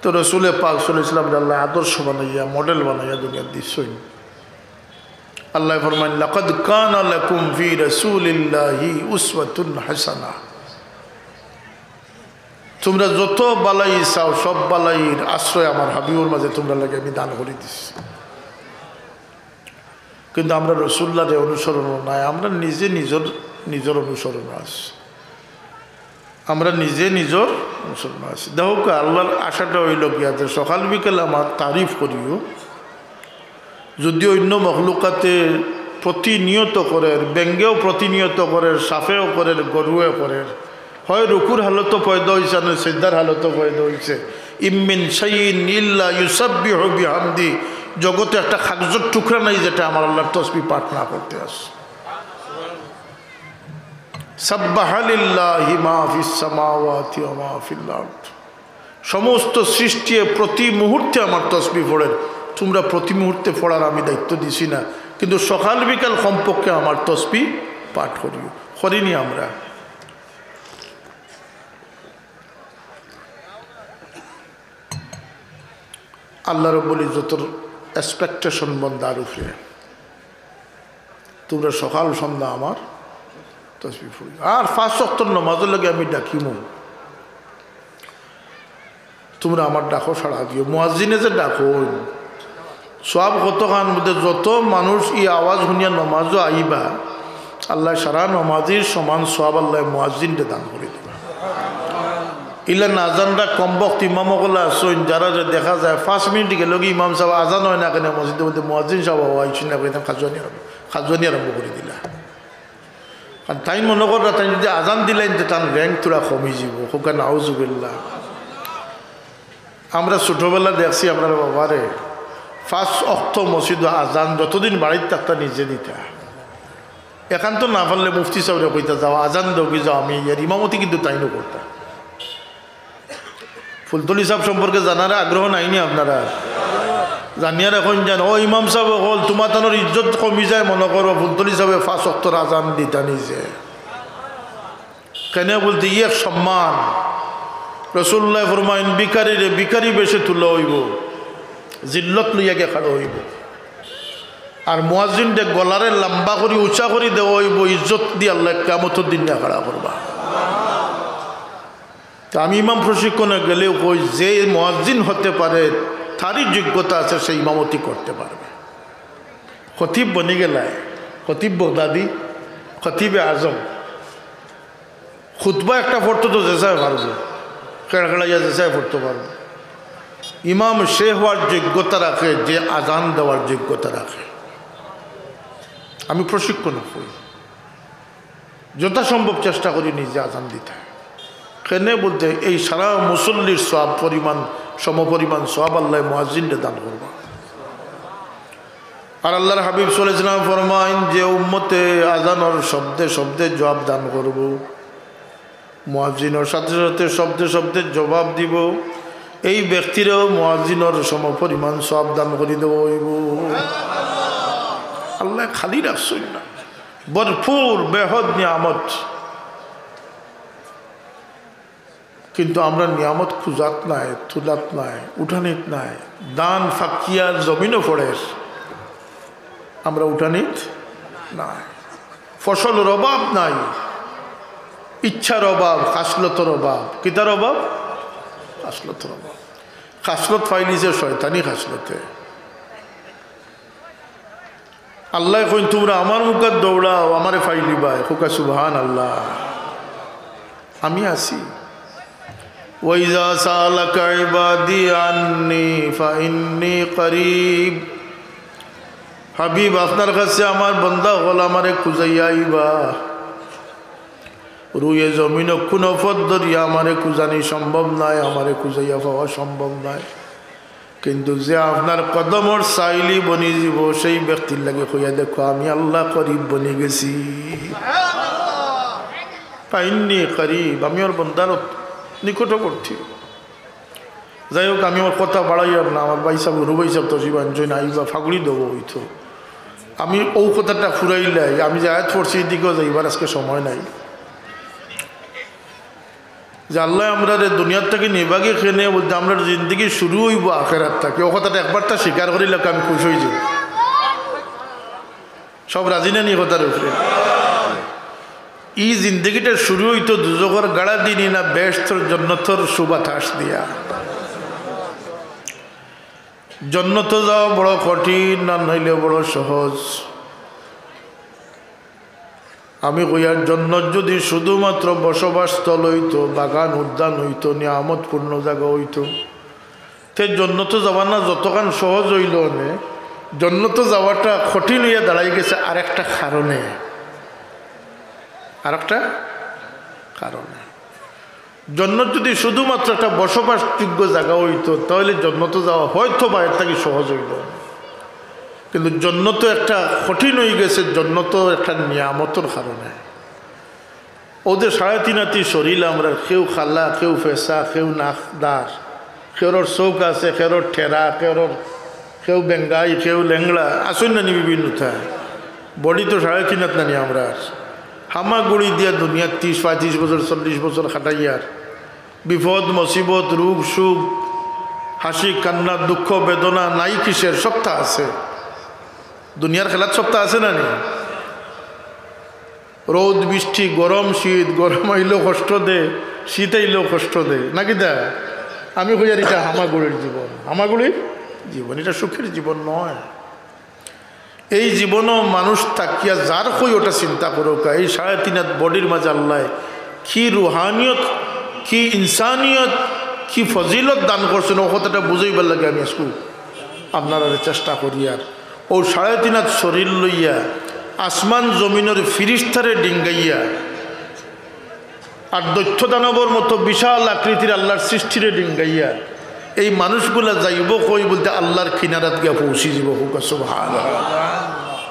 তো রসুলে পাক সাল্লাল্লাহু আলাইহি ওয়াসাল্লামরে আল্লায় আদর্শ বানাইয়া, model বানাইয়া দুনিয়াত দিছইন। আল্লায় ফরমাইন, "লাকাদ কানা লাকুম ফি রাসূলিল্লাহি উসওয়াতুন হাসানাহ।" তোমরা যত বালাই চাও, সব বালাইর আশ্রয় আমার হাবিবর মাঝে তোমরার লাগি আমি দান করি দিছি। কিন্তু আমরা রসুল্লাহরে অনুসরণ নাই, আমরা নিজে নিজর, নিজর অনুসরণ আছে। আমরা নিজে নিজর মুসলমান আছি। দেখউক্কা, আল্লাহর আশাটা অইল গিয়া যে সকাল বিকাল আমার তারিফ করিও। যদি অন্য মখলুকাতে প্রতিনিয়ত করের, ব্যাঙেও প্রতিনিয়ত করের, সাপেও করের, গরুয়ে করের, হয় রুকুর হালতো পয়দা অইছে, আর নয় সিজদার হালতো পয়দা অইছে। ইম মিন শাইইন ইল্লা ইউসাব্বিহু বিহামদি, জগতে একটা কাগজর টুকরা নাই যেটা আমার আল্লাহর তসবিহ পাঠ না করতে আছে। সাব্বাহা লিল্লাহি মা ফিস সামাওয়াতি ওয়া মা ফিল আরদ। সমস্ত সৃষ্টি প্রতি মুহূর্তে আমার তসবিহ পড়ের। তোমরা প্রতি মুহূর্তে পড়ার আমি দায়িত্ব দিছি না, কিন্তু সকাল বিকাল কমপক্ষে আমার তসবিহ পাঠ করিও। করি নি আমরা? আল্লাহ রব্বুল ইজ্জতর expectation বন্দার উপরে, তোমরা সকাল সন্ধ্যা আমার তসবিহ পড়িও। আর পাঁচ ওয়াক্তর নামাজর লাগি আমি ডাকিমু। তোমরা আমার ডাকো সাড়া দিও। মুয়াজ্জিনে যে ডাকইন, সওয়াব কতখান বুলতে, যত মানুষ ই আওয়াজ হুনিয়া নামাজো আইবা, আল্লায় সারা নামাজির সমান সওয়াব আল্লায় মুয়াজ্জিনরে দান করি দিবা। ইলা না জানরা কমবখত ইমাম অকল আছইন, যারারে দেখা যায় পাঁচ মিনিট গেলেগি ইমাম সাব আজান অয় না কেনে মসজিদর মধ্যে, মুয়াজ্জিন সাব অয়, আইছইন না, কইতাম কাজুয়ানি আরম্ভ, কাজুয়ানি আরম্ভ করি দিলা। কারণ তাইন মনো কররা তাইন যদি আজান দিলাইন তে তান rank থুড়া কমি যিবো। কউক্কা নাউজুবিল্লাহ। আমরা ছোটবেলা দেখছি আমরার বাবারে পাঁচ ওয়াক্ত মসজিদো আজান যতদিন বাড়িত থাকতা নিজে দিতা। একান্ত না পারলে মুফতি সাবরে কইতা, "যাও আজান দেওগি যাও, আমি ইয়ার ইমামতি কিন্তু তাইনও করতা।" ফুলতলি সাব সম্পর্কে জানার আগ্রহ নাই নি আপনারার? জানিয়া রাখইন যান, ও ইমাম সাব অকল, তুমাতানর ইজ্জত কমি যায় মনো করো, ফুলতলি সাবে পাঁচ ওয়াক্তর আজান দিতা নিজে। কেনে বুলতে ই এক সম্মান। রাসুলুল্লায় ফরমাইন, ভিখারিরে ভিখারি বেশে তুলা অইবো, জিল্লত লইয়া গিয়া খাড়া অইবো। আর মুয়াজ্জিনরে গলারে লাম্বা করি উচা করি দেওয়া অইবো, ইজ্জত দি আল্লায় কিয়ামতর দিন নিয়া খাড়া করবা। তে আমি ইমাম প্রশিক্ষণে গেলেও কই, যে মুয়াজ্জিন হতে পারে, তারই যোগ্যতা আছে, সে ইমামতি করতে পারবে। খতিব বনি গেলায়, খতিব বগদাদি, খতিবে আজম। খুতবা একটা পড়তো তো যেসাবে পারবো, কেড়কেড়াইয়া যেসাবে পড়তো পারবো। ইমাম সে হওয়ার যোগ্যতা রাখে, যে আজান দেওয়ার যোগ্যতা রাখে। আমি প্রশিক্ষণ করি, যথাসম্ভব চেষ্টা করি নিজে আজান দিতে। কেনে বুলতে, এই সারা মুসল্লির সওয়াব পরিমাণ, সমপরিমাণ সওয়াব আল্লায় মুয়াজ্জিনরে দান করবা। আর আল্লাহর হাবিব সাল্লাল্লাহু আলাইহি ওয়াসাল্লাম ফরমাইন যে উম্মতে আজানর শব্দে শব্দে জবাব দান করবো, মুয়াজ্জিনর সাথে সাথে শব্দে শব্দে জবাব দিব, এই ব্যক্তিরেও মুয়াজ্জিনর সমপরিমাণ সওয়াব দান করি দেওয়া অইবো। আল্লায় খালি রাখছইন না, ভরপুর বেহদ নিয়ামত। কিন্তু আমরা নিয়ামত খুজাত নায়, তুলাত নায়, উঠানিত নায়। ধান ফাকিয়ার জমিনো পড়ের, আমরা উঠানিত নায়। ফসলর অভাব নাই, ইচ্ছার অভাব, খাসলতর অভাব। কিতার অভাব? খাসলতর অভাব। খাসলত ফাইলিছে শয়তানি খাসলতে। আল্লায় কইন, "তুমরা আমার মুখাত দৌড়াও, আমারে ফাইলিবায়।" কউক্কা সুবহানাল্লাহ। আমি আছি। "ওয়াইজা সাআলাকা ইবাদি আন্নি ফাইন্নি করিব।" হাবিব, আপনার কাছে আমার বন্দা অকল আমারে খুজাইয়া আইবা। রুয়ে জমিনো কুনু পথ ধরিয়া আমারে খুজানি সম্ভব নায়, আমারে খুজাইয়া পাওয়া সম্ভব নায়। কিন্তু যে আপনার কদমর ছাইলি বনি যিবো, সেই ব্যক্তির লাগি কইয়া দেখো, আমি আল্লাহ করিব বনি গেছি। ফাইন্নি করিব, আমি ওর বন্দার নিকটবর্তী। যাই হোক, আমি ওর কথা বাড়াইয়ার না, আমার ভাইসাব, হুরু ভাইসাব তশরিফ আনছইন, আইবা ফাগুড়ি দেবো অইতো। আমি অউ কথাটা ফুরাইলাই, আমি যে আয়াত পড়ছি, এদিকেও যাইবার আজকে সময় নাই। যে আল্লায় আমরারে দুনিয়ার থাকি নিবাগি কেনে, বলতে আমরার জিন্দেগি শুরু অইবো আখেরাত থাকি। অউ কথাটা একবারতা স্বীকার করিলাউক্কা, আমি খুশ অইযাই। সব রাজি না নি কথার উপরে? ই জিন্দেগিটা শুরু অইতো দুজখর গাড়া দি নি না বেহেশতর জন্নতর সুবাতাস দিয়া? জন্নতো যাওয়া বড় কঠিন, না নাইলে বড় সহজ? আমি কইয়ার, জন্নত যুদি শুধুমাত্র বসবাস স্থল অইতো, বাগান উদ্যান অইতো, নিয়ামতপূর্ণ জাগা অইতো, তে জন্নতো যাওয়া না যতখান সহজ অইলো অনে, জন্নতো যাওয়াটা কঠিন অইয়া দাঁড়াই গেছে আরেকটা কারণে। আরেকটা কারণে। জন্নত যুদি শুধুমাত্র একটা বসবাসযোগ্য জাগা অইতো, তাইলে জন্নতো যাওয়া হয়তো বা এর থাকি সহজ অইলো। কিন্তু জন্নত একটা কঠিন অইগেছে, জন্নত একটা নিয়ামতর কারণে। অউ যে সাড়ে তিন আতি শরীল আমরার, কেউ কালা, কেউ ফেসা, কেউ নাকদার, কেউরর চউখ আছে, কেউরর ঠেরা, কেউরর, কেউ বেঙ্গাই, কেউ লেংড়া, আছইন না নি বিভিন্নতা? Body তো সাড়ে তিন আত না নি আমরার। হামাগুড়ি দিয়া দুনিয়ার তিরিশ, পঁয়ত্রিশ বছর, চল্লিশ বছর কাটাইয়ার, বিপদ, মুসিবত, রোগ, শোক, হাসি, কান্না, দুঃখ, বেদনা নাই কিসের, সবতা আছে। দুনিয়ার খেলাত সবতা আছে না নি? রৌদ, বৃষ্টি, গরম, শীত, গরম আইলেও কষ্ট দে, শীত আইলেও কষ্ট দে, নাকি দা? আমি কইয়ার, ইটা হামাগুড়ির জীবন, হামাগুড়ির জীবন, ইটা সুখের জীবন নয়। এই জীবনও মানুষ থাকিয়া যার কই ওটা চিন্তা করউক্কা, এই সাড়ে তিন আত bodyর মাঝে আল্লায় কি রুহানিয়ত, কি ইনসানিয়ত, কি ফজিলত দান করছইন, অউ কথাটা বুঝাইবার লাগি আমি আজকে আপনারারে চেষ্টা করিয়ার। অউ সাড়ে তিন আত শরীল লইয়া আসমান জমিনর ফিরিস্তারে ডিঙ্গাইয়া আর দৈত্য দানবর মতো বিশাল আকৃতির আল্লার সৃষ্টিরে ডিঙ্গাইয়া এই মানুষগুলা যাইবো কই বলতে আল্লার কিনারাত গিয়া পৌঁছি যিবো। কউক্কা সুবহানাল্লাহ।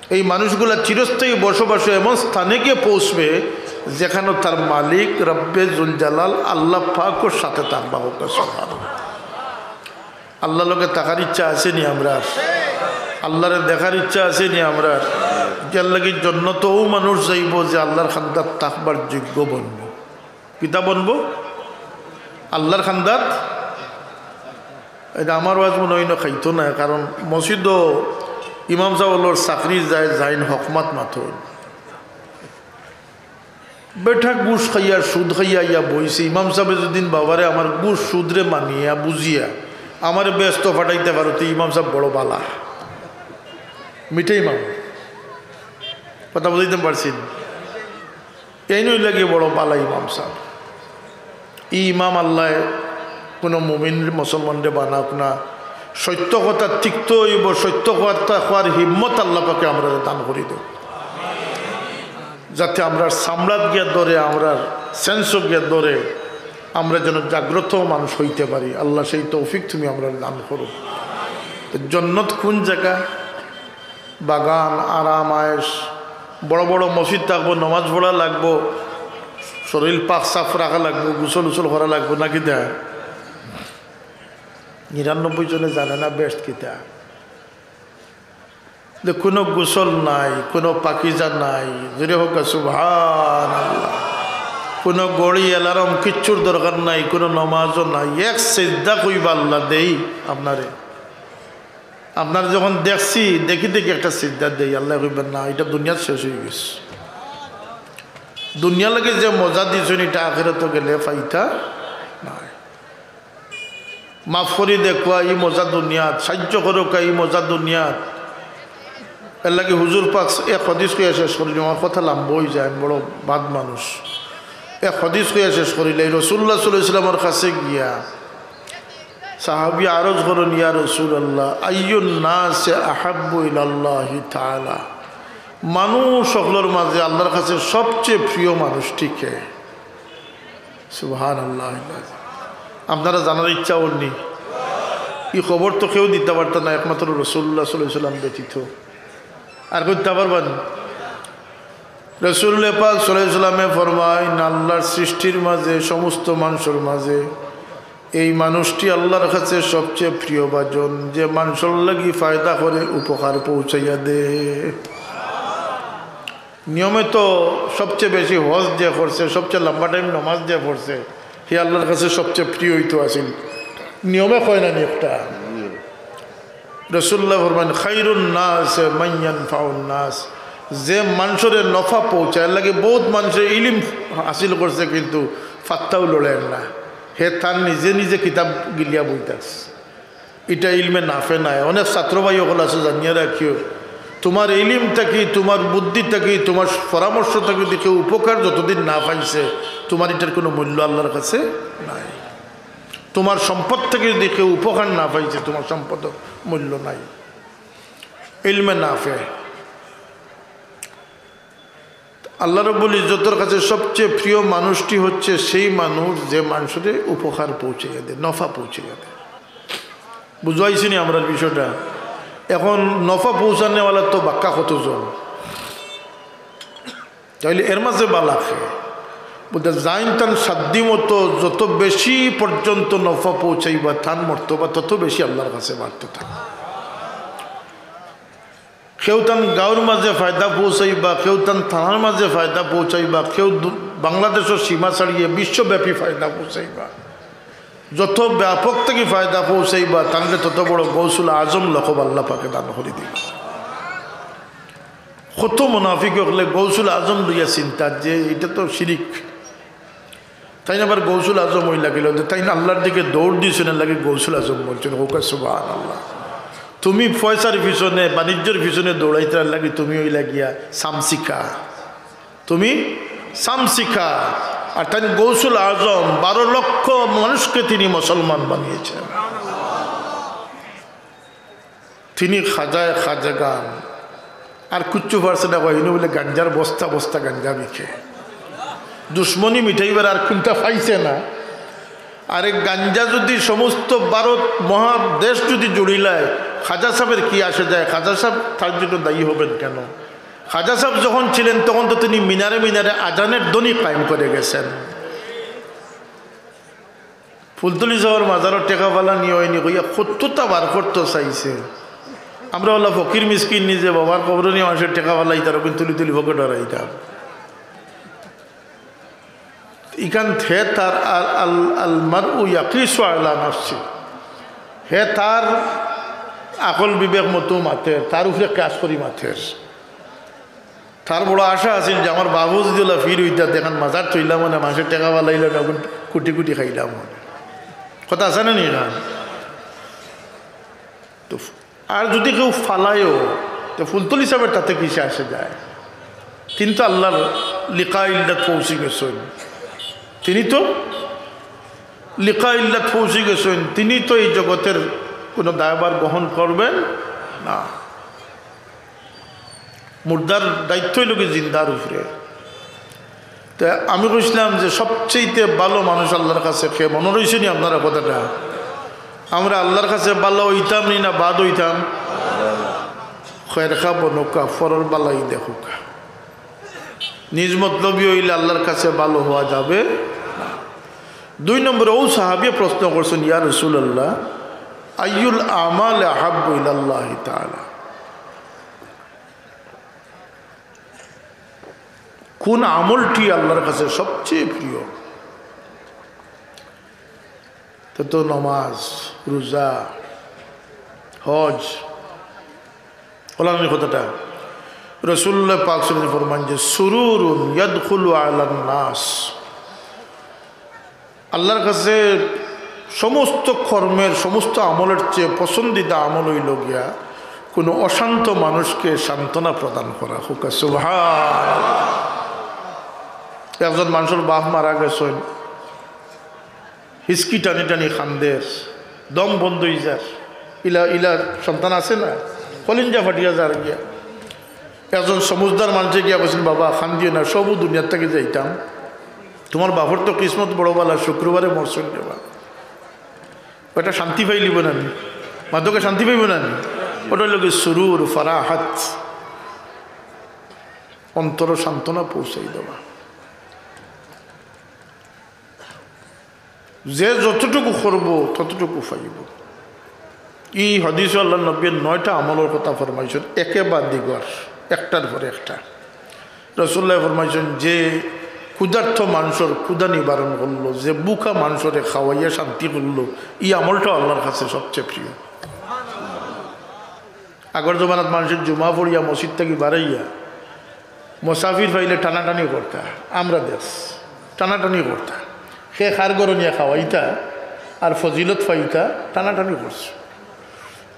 এই মানুষগুলা চিরস্থায়ী বসবাসে এমন স্থানে গিয়া পৌঁছবে যেখানো তার মালিক রব্বে জুল জালাল আল্লাহ পাকর সাথে থাকবা। কউক্কা সুবহানাল্লাহ। আল্লার লগে থাকার ইচ্ছা আছে নি আমরার? আল্লারে দেখার ইচ্ছা আছে নি আমরার? এর লাগি জন্নতো অউ মানুষ যাইবো যে আল্লার কান্দাত থাকবার যোগ্য বনবো। কিতা বনবো? আল্লার কান্দাত। ইটা আমার ওয়াজ মনো অয় না খাইতো না, কারণ মসজিদো ইমাম সাব অকলর চাকরি যায়, যাইন হকমাত মাতইন। বেটা ঘুষ খাইয়া, সুদ খাইয়া আইয়া বইছে। ইমাম সাবে যুদি কইন, "বাবারে, আমার ঘুষ সুদরে মানিয়া বুঝিয়া আমারে বেহেস্তো পাঠাইতা পারো, তে ইমাম সাব বড় বালা।" মিঠা ইমাম। কথা বুঝাইতাম পারছি নি? এইন অইলা গি বড় বালা ইমাম সাব। ই ইমাম আল্লায় কুনু মুমিন মুসলমানরে বানাউক না, সত্য কথা তিক্ত অইবো, সত্য কথা কওয়ার হিম্মত আল্লাহ পাকে আমরারে দান করি দেউক, যাতে আমরার চামড়াত গিয়া ধরে, আমরার sense-ও গিয়া ধরে, আমরা যেন জাগ্রত মানুষ অইতে পারি। আল্লাহ, সেই তৌফিক তুমি আমরারে দান করো। তো জন্নত কুন জাগা? বাগান, আরাম, আয়েশ, বড় বড় মসজিদ থাকবো, নমাজ পড়া লাগবো, শরীর পাক সাফ রাখা লাগবো, গোসল উসল করা লাগবো নাকি দা? নিরানব্বই জনে জানে না বেহেশত কিতা। যে কোনো গোসল নাই, কোনো পাকিজা নাই, জোরে হোক সুবহানাল্লাহ। কোনো ঘড়ি, অ্যালার্ম, কিচ্ছুর দরকার নাই, কোনো নমাজও নাই। এক সিজদা কইবা, "আল্লাহ, দেই আপনারে।" আপনারে যখন দেখছি, দেখি দেখি একটা সিজদা দেই, আল্লায় কইবা, "না, ইটা দুনিয়াত শেষ অই গেছে।" দুনিয়ার লাগি যে মজা দিছইন, ইটা আখেরাতো গেলে পাইতা নায়। মাফ করি দেখবা, ই মজা দুনিয়াত, সাহায্য করউক্কা, ই মজা দুনিয়াত। এরলাগি হুজুর পাক এক হাদিস কইয়া শেষ করিলিমু, আমার কথা লাম্বা অই যায়, আমি বড় বাদ মানুষ। এক হাদিস কইয়া শেষ করিলাই, রাসূলুল্লাহ সাল্লাল্লাহু আলাইহি ওয়াসাল্লামর কাছে গিয়া সাহাবী আরজ করইন, "ইয়া রাসূলুল্লাহ, আইয়ুন নাসি আহাব্বু ইলাল্লাহি তাআলা?" মানুষ অকলর মাঝে আল্লাহর কাছে সবচেয়ে প্রিয় মানুষটি কে? সুবহানাল্লাহ। আপনারা জানার ইচ্ছা অর নি? ই খবর তো কেউ দিতা পারতা না, একমাত্র রাসূলুল্লাহ সাল্লাল্লাহু আলাইহি ওয়াসাল্লাম ব্যতীত। আর কইতা পারবা নি? রাসূলুল্লাহ পাক সাল্লাল্লাহু আলাইহি ওয়াসাল্লামে ফরমাইন, আল্লাহর সৃষ্টির মাঝে, সমস্ত মানুষর মাঝে এই মানুষটি আল্লাহর কাছে সবচেয়ে প্রিয়ভাজন, যে মানুষর লাগি ফায়দা করে, উপকার পৌঁছাইয়া দে। নিয়মে তো সবচেয়ে বেশি হজ যে করছে, সবচেয়ে লম্বা টাইম নমাজ যে পড়ছে, হে আল্লাহর কাছে সবচেয়ে প্রিয় অইতো আছিল। নিয়মে কয় না নি একটা? রাসূলুল্লাহ ফরমাইন, "খায়রুন নাস মান ইয়ানফাউন নাস", যে মানুষরে নফা পৌঁছায়, এরলাগি বহুত মানুষে ইলিম হাসিল করছে কিন্তু ফাত্তাও লড়ের না, হে তার নিজে নিজে কিতাব গিলিয়া বই থাকছে। ইটা ইলমে নাফে নায়। অনেক ছাত্র ভাই অকল আছে, জানিয়া রাখিও, তুমার ইলিম থাকি, তুমার বুদ্ধি থাকি, তুমার পরামর্শ থাকি যদি কেউ উপকার যতদিন না পাইছে, তুমার ইটার কোনো মূল্য আল্লাহর কাছে নাই। তুমার সম্পদ থাকি যদি কেউ উপকার না পাইছে, তুমার সম্পদর মূল্য নাই। ইলমে নাফে। আল্লাহ রব্বুল ইজ্জতর কাছে সবচেয়ে প্রিয় মানুষটি হচ্ছে সেই মানুষ যে মানুষরে উপকার পৌঁছাইয়া দেয়, নফা পৌঁছাইয়া দেয়। বুঝাইছি নি আমরার বিষয়টা? এখন নফা পৌঁছানেওয়ালা তো বাক্কা কতজন, তাইলে এর মাঝে বালা কে? বলতে যাইন তান সাধ্য মতো যত বেশি পর্যন্ত নফা পৌঁছাইবা, তান মর্তবা তত বেশি আল্লাহর কাছে বাড়তে থাকে। কেউ তান গাঁওর মাঝে ফায়দা পৌঁছাইবা, কেউ তান থানার মাঝে ফায়দা পৌঁছাইবা, কেউ দু-, বাংলাদেশর সীমা ছাড়িয়ে বিশ্বব্যাপী ফায়দা পৌঁছাইবা। যত ব্যাপক থাকি ফায়দা পৌঁছাইবা, তানরে তত বড় গৌসুল আজম লকব আল্লাহ পাকে দান করি দিবা। কত মুনাফিক অকলে গৌসুল আজম লইয়া চিন্তা যে ইটা তো শিরিক। তাইন আবার গৌসুল আজম অই লাগিল যে তাইন আল্লাহর দিকে দৌড় দিছইন, এরলাগি গৌসুল আজম বলছইন। হোক সুবহানাল্লাহ। তুমি পয়সার পিছনে, বাণিজ্যর পিছনে দৌড়াইতে লাগি তুমি অইলা গিয়া সামসিকা, তুমি সামসিকা। আর তাইন গৌসুল আজম, বারো লক্ষ মানুষকে তিনি মুসলমান বানিয়েছেন। তিনি খাজায় খাজাগান, আর কিচ্ছু পারছে না, কয়, ইনো বলে গাঞ্জার বস্তা বস্তা গাঞ্জা বিকে। দুশমনি মিটাইবার আর কুনটা পাইছে না। আরে গাঞ্জা যদি সমস্ত ভারত মহাদেশ যদি জুড়িলায়, খাজা সাহেবের কি আসে যায়? খাজা সাহেব তার জন্য দায়ী হবেন কেন? খাজা সাহেব যখন ছিলেন তখন তো তিনি মিনারে মিনারে আজানের ধ্বনি কায়েম করে গেছেন। ফুলতলি সাবর মাজারো টেকা ফালানি অয়নি কইয়া কততা বার করতো চাইছে। আমরা অলা ফকির মিসকিন নি যে বাবার কবরো নি মানষে টেকা ফালাইতারা, কিন্তু তুলি তুলি পকেটো হারাইতাম। ইখান হে তার আল, আল, আল মারউ ইয়াকিসু আলা নাফসি। হে তার আকল বিবেক মতো মাতের, তার উপরে কিয়াস করি মাতের। তার বড় আশা আছিল যে আমার বাবু যদি অলা পীর অইতা, তে অখন মাজার থইলাম অনে, মানষে টেকা ফালাইলাম, অখন কুটি কুটি খাইলাম অনে। কথা আছে না নি অখান? তো আর যদি কেউ ফালায়ও, তো ফুলতলি সাবর তাতে কিসে আসে যায়? তিনি তো আল্লাহর লিকা ইল্লাত পৌঁছি গেছইন, তিনি তো লিকা ইল্লাত পৌঁছি গেছইন, তিনি তো এই জগতের কোনো দায়ভার বহন করবেন না। মুর্দার দায়িত্ব অইলো গি জিন্দার উপরে। তে আমি কইছিলাম যে সবচেয়ে ভালো মানুষ আল্লাহর কাছে কে, মনো রইছে নি আপনারা কথাটা? আমরা আল্লাহর কাছে ভালো অইতাম নি না বাদ অইতাম? খয়ের খা বনউক্কা, পরর ভালাই দেখউক্কা। নিজ মতলবী অইলে আল্লাহর কাছে ভালো হওয়া যাবে না। দুই নম্বরে অউ সাহাবী প্রশ্ন করছইন, "ইয়া রাসূলুল্লাহ, আইয়ুল আমালি আহাব্বু ইলাল্লাহি তাআলা?" কোন আমলটি আল্লাহর কাছে সবচেয়ে প্রিয়? তে তো নামাজ, রোজা, হজ, অলানি কথাটা। রাসূলুল্লাহ পাক সাল্লাল্লাহু আলাইহি ওয়াসাল্লাম ফরমান যে, "সুরুরুন ইয়াদখুলু আলান নাস।" আল্লাহর কাছে সমস্ত কর্মের, সমস্ত আমলের চেয়ে পছন্দিদা আমল অইলো গিয়া কোনো অশান্ত মানুষকে সান্ত্বনা প্রদান করা। কউক্কা সুবহানাল্লাহ। একজন মানুষর বাপ মারা গেছইন, হিচকি টানি টানি কান্দের, দম বন্ধ অইযার। ইলা, ইলা সন্তান আছে না, কলিঞ্জা ফাটিয়া যার গিয়া। একজন সমুজদার মানষে গিয়া কইছইন, "বাবা, কান্দিও না, সবউ দুনিয়ার থাকি যাইতাম। তুমার বাপর তো কিসমত বড় ভালা, শুক্রবারে মরছইন রে বা।" অটা শান্তি পাইলিবো না নি? মাদকে শান্তি পাইবো না নি? অটা অইলো গি সুরুর, ফারাহাত, অন্তর সান্ত্বনা পৌঁছাই দেওয়া। যে যতটুকু করবো, ততটুকু পাইবো। ই হাদিসো আল্লাহর নবীয়ে নয়টা আমলর কথা ফরমাইছইন, একে বাদ দিগর, একটার পরে একটা। রাসূলুল্লাহ ফরমাইছইন, যে ক্ষুধার্ত মানষর ক্ষুধা নিবারণ করলো, যে ভুকা মানষরে খাওয়াইয়া শান্তি করলো, ই আমলটা আল্লাহর কাছে সবচেয়ে প্রিয়। আগর জমানাত মানষে জুমা পড়িয়া মসজিদ থাকি বারাইয়া মুসাফির পাইলে টানাটানি করতা, আমরা দেশ টানাটানি করতা, কে কার ঘরো নিয়া খাওয়াইতা আর ফজিলত পাইতা, টানাটানি করছে।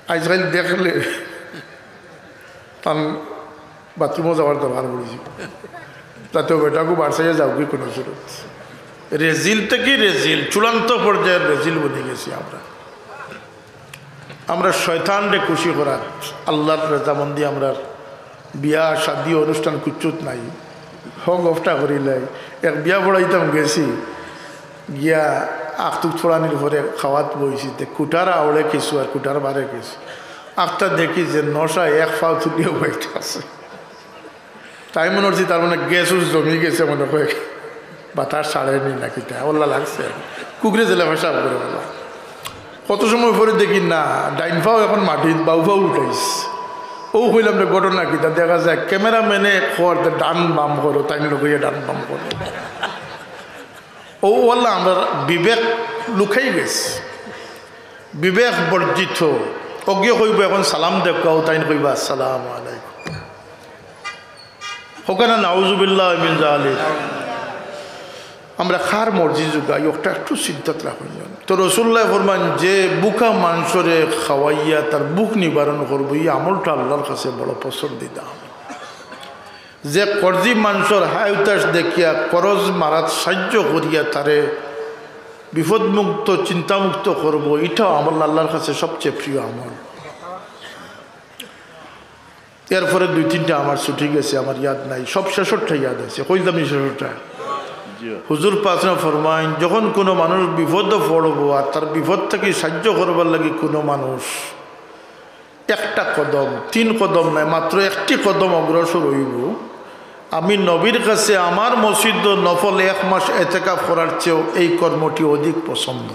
আইজকাইল দেখলে তান বাথরুমো যাওয়ার দরকার পড়িছে, তাতে বেটাকে বাসাইয়া যাওগি কোনো সুরত। রেজিল থাকি রেজিল, চূড়ান্ত পর্যায়ের রেজিল বনি গেছি আমরা। আমরা শয়তানরে খুশি করাত, আল্লাহর রেজামন্দি আমরার বিয়া, শাদি, অনুষ্ঠান কুচ্ছুত নাই। হক গফটা করিলাই। এক বিয়া পড়াইতাম গেছি, গিয়া আখতুক পড়ানির পরে খাওয়াত বইছি, তে কুটার আওড়ে কিছু আর কুটার বারে কিছু। আখতা দেখি যে নশা এক ফাও তুলিয়া বইতে আছে। তাই মনে করছি তার মানে গ্যাস উস জমি গেছে, মনে হয় বাতাস ছাড়েনি না কিতা, ওল্লা লাগছে। কুকুরে জেলা ভাষা করে বলা। কত সময় পরে দেখি না, ডাইন ফাও এখন মাটিত, বাউ ফাও উঠাইছ। ও কইলাম রে ঘটনা কিতা, দেখা যায় ক্যামেরাম্যানে খোয়ার ডান বাম করো, তাই লোকে ডান বাম করো। ও ওল্লা আমরা বিবেক লুকাই গেছে, বিবেক বর্জিত। অগিয়ে কইবো এখন সালাম দেখাও, তাইন কইবা আসসালামু আলাইকুম। কউক্কা না, নাউজুবিল্লাহ মিন জালিক। আমরা কার মর্জি জুগাই, ওটা একটু চিন্তাত রাখইন। তো রাসূলুল্লাহ ফরমান, যে ভুকা মানষরে খাওয়াইয়া তার ভুক নিবারণ করবো, ই আমলটা আল্লাহর কাছে বড় পছন্দিদা আমল। যে কর্জি মানষর হায়-হুতাশ দেখিয়া করজ মারাত সাহায্য করিয়া তারে বিপদমুক্ত, চিন্তামুক্ত করবো, ইটাও আমল আল্লাহর কাছে সবচেয়ে প্রিয় আমল। এরপরে দুই তিনটা আমার ছুটি গেছে, আমার ইয়াদ নাই, সব শেষরটা ইয়াদ আছে। কইলাম নি শেষরটা? জি। হুজুর পাক সাল্লাল্লাহু আলাইহি ওয়াসাল্লাম ফরমাইন, যখন কোনো মানুষ বিপদো পড়বো আর তার বিপদ থাকি সাহায্য করবার লাগি কোনো মানুষ একটা কদম, তিন কদম নায়, মাত্র একটি কদম অগ্রসর অইবো, আমি নবীর কাছে আমার মসজিদো নফল এক মাস এতেকাফ করার চেয়েও এই কর্মটি অধিক পছন্দ।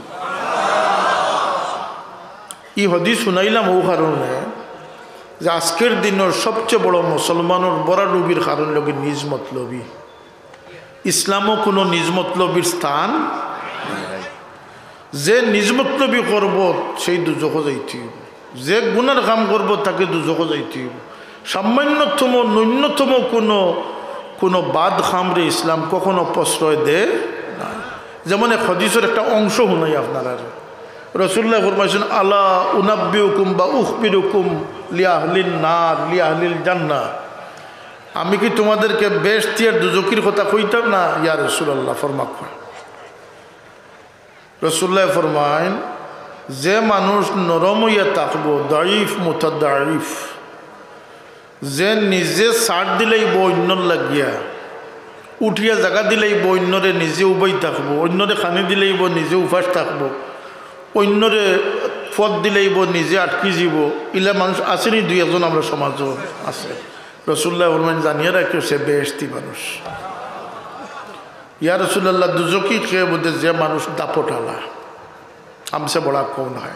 ই হাদিস হুনাইলাম অউ কারণে যে আজকের দিনর সবচেয়ে বড় মুসলমানর ভরাডুবির কারণ অইলো গি নিজ মতলবি। ইসলামো কোনো নিজ মতলবির স্থান নাই। যে নিজ মতলবি করবো, সেই দুজখো যাইতে অইবো। যে গুনার কাম করবো, তাকে দুজখো যাইতে অইবো। সামান্যতম, ন্যূনতম কোনো, কোনো বাদ কামরে ইসলাম কখনো প্রশ্রয় দেয় না। যেমন এক হাদিসর একটা অংশ হুনাই আপনারারে। রাসূলুল্লাহ ফরমাইছইন, "আলা উনাব্বিউকুম বা উখবিরুকুম লিআহলিন নার, লিআহলিল জান্নাহ।" আমি কি তোমাদেরকে বেহেশতি আর দুজখির কথা কইতাম না? ইয়া রাসূলুল্লাহ, ফরমাউক্কা। রাসূলুল্লাহ ফরমাইন, যে মানুষ নরম অইয়া থাকবো, দাঈফ মুতাদাঈফ, যে নিজে ছাড় দিলাইবো অইন্যর লাগিয়া, উঠিয়া জাগা দিলাইবো অইন্যরে, নিজে উবাই থাকবো, অইন্যরে খানি দিলাইবো, নিজে উপাস থাকবো, অইন্যরে পথ দিলাইবো, নিজে আটকি যিবো, ইলা মানুষ আছে নি দুই একজন আমরার সমাজো? আছে। রাসূলুল্লাহ ফরমাইন, "জানিয়া রাখিও, সে বেহেশতি মানুষ।" "ইয়া রাসূলুল্লাহ, দুজখি কে?" বলতে, "যে মানুষ দাপট আলা, হামসে বড়া কৌন হায়?"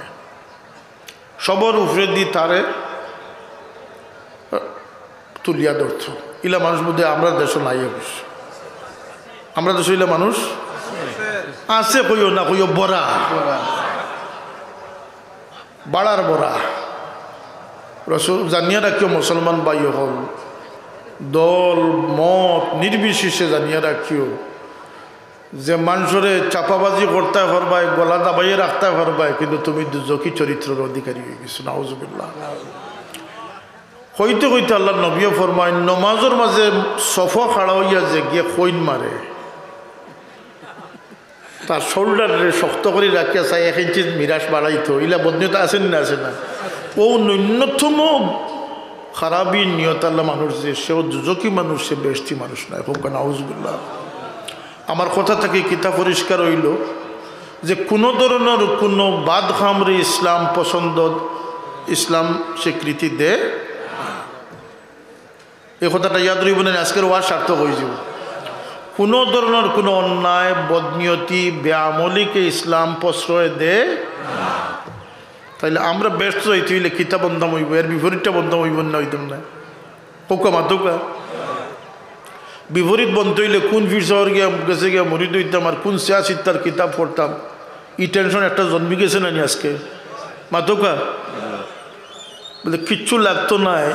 সবর উপরেদি তারে তুলিয়া ধরতো। ইলা মানুষ বোধহয় আমরার দেশো নাই অবশ্য। আমরার দেশো ইলা মানুষ আছে, কইও না, কইও বড়া। বাড়ার বড়া। রাসূল, জানিয়া রাখিও মুসলমান ভাই অকল, দল মত নির্বিশেষে জানিয়া রাখিও, যে মানষরে চাপাবাজি করতায় পারবায়, গলা দাবাইয়া রাখতায় পারবায়, কিন্তু তুমি দুজখি চরিত্রর অধিকারী অইগেছো। নাউজুবিল্লাহ। কইতে কইতে আল্লার নবীয়ে ফরমাইন, নমাজর মাঝে সফো খাড়া অইয়া যেগিয়ে কইন মারে, তার শোল্ডাররে শক্ত করি রাখিয়া চায় এক ইঞ্চি মিরাশ বাড়াইতো, ইলা বদনিয়ত আছে নি না, আছে না? অউ ন্যূনতম খারাপি নিয়ত আলা মানুষ যে, সেও দুজখি মানুষ, সে বেহেশতি মানুষ নায়। কউক্কা নাউজুবিল্লাহ। আমার কথা থাকি কিতা পরিষ্কার অইলো যে কুনু ধরনর কুনু বাদ কামরে ইসলাম পছন্দ, ইসলাম স্বীকৃতি দে। এই কথাটা ইয়াদ রইবো না, আজকের ওয়াজ সার্থক অইযিবো। কুনু ধরনর কুনু অন্যায়, বদনিয়তি, বেআমলিকে ইসলাম প্রশ্রয় দে। তাইলে আমরা বেহেস্তো যাইতে অইলে কিতা বনতাম অইবো, এর বিপরীতটা বনতাম অইবো না, অইতাম না? কউক্কা মাতউক্কা। বিপরীত বনতে অইলে কুন পীর সাবর গেছে গিয়া মুরিদ অইতাম আর কুন সিয়াসিত্তার কিতাব পড়তাম, ই tension একটা জন্মি গেছে না নি আজকে? মাতউক্কা। বলে, "কিচ্ছু লাগতো নায়।"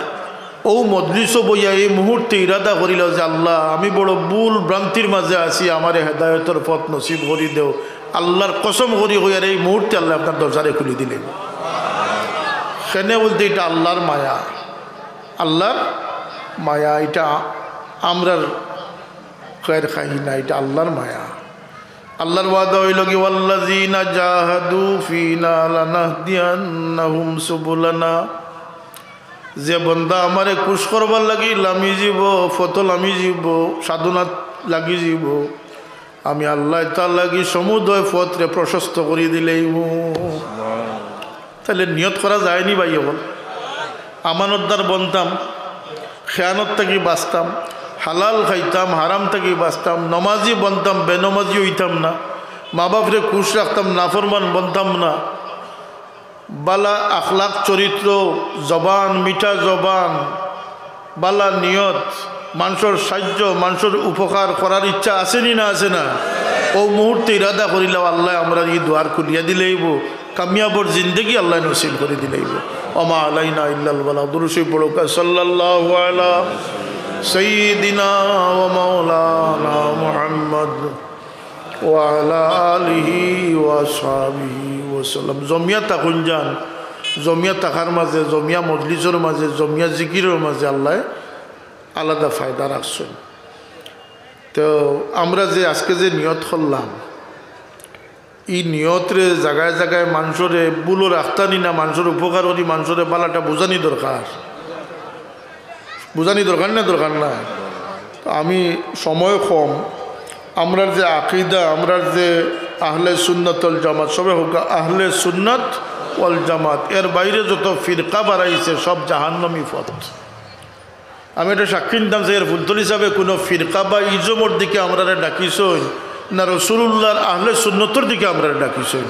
অউ মজলিসো বইয়া এই মুহূর্তে ইরাদা করিলাও যে, "আল্লাহ, আমি বড় ভুল ভ্রান্তির মাঝে আছি, আমারে হেদায়তর পথ নসিব করি দেও।" আল্লার কসম করি কইয়ার এই মুহূর্তে আল্লায় আপনার দরজারে খুলি দিলে। কেনে বলতে, ইটা আল্লার মায়া, আল্লার মায়া, ইটা আমরার খায়ের খাহি না, ইটা আল্লার মায়া। আল্লার ওয়াদা অইলো কি, "ওয়াল্লাযীনা জাহাদু ফীনা লানাহদিয়ান্নাহুম সুবুলানা।" যে বন্দা আমারে খুশ করবার লাগি লামি যিবো, পথো লামি যিবো, সাধনাত লাগি যিবো, আমি আল্লায় তার লাগি সমুদয় পথরে প্রশস্ত করি দিলাইমু। তাইলে নিয়ত করা যায়নি ভাই অকল? আমানতদার বনতাম, খেয়ানত থাকি বাঁচতাম, হালাল খাইতাম, হারাম থাকি বাঁচতাম, নমাজি বনতাম, বেনমাজি অইতাম না, মা বাপরে খুশ রাখতাম, নাফরমান বনতাম না, বালা আখলাক চরিত্র, জবান, মিঠা জবান, বালা নিয়ত, মানষর সাইয্য, মানষর উপকার করার ইচ্ছা আছে নি না আছে না? অউ মুহূর্তে ইরাদা করিলাও, আল্লায় আমরার ই দুয়ার খুলিয়া দিলাইবো, কামিয়াবর জিন্দেগি আল্লায় নসিব করি দিলাইবো। ওমা আলাইনা ইল্লাল বালাগ। দুরূদ শরীফ পড়উক্কা, সাল্লাল্লাহু আলা সাইয়্যিদিনা ওয়া মাওলানা মুহাম্মদ ওয়া আলা আলিহি ওয়া আসহাবিহি ওয়া সাল্লাম। জমিয়া থাকইন যান, জমিয়া থাকার মাঝে, জমিয়া মজলিসর মাঝে, জমিয়া জিকিরর মাঝে আল্লায় আলাদা ফায়দা রাখছইন। তো আমরা যে আজকে যে নিয়ত করলাম, ই নিয়তরে জাগায় জাগায় মানষরে ভুলো রাখতানি না, মানষর উপকার করি, মানষরে বালাটা বুঝানি দরকার, বুঝানি দরকার না, দরকার না? তো আমি, সময় কম, আমরার যে আকিদা, আমরার যে আহলে সুন্নাত ওয়াল জামাত, সবে কউক্কা আহলে সুন্নাত ওয়াল জামাত, এর বাইরে যত ফিরকা বাড়াইছে সব জাহান্নামী পথ। আমি এটা সাক্ষী নিতাম যে এর ফুলতলি সাবে কুনু ফিরকা বা ইজমর দিকে আমরারে ডাকিছইন না, রসুলুল্লাহর আহলে সুন্নতর দিকে আমরারে ডাকিছইন।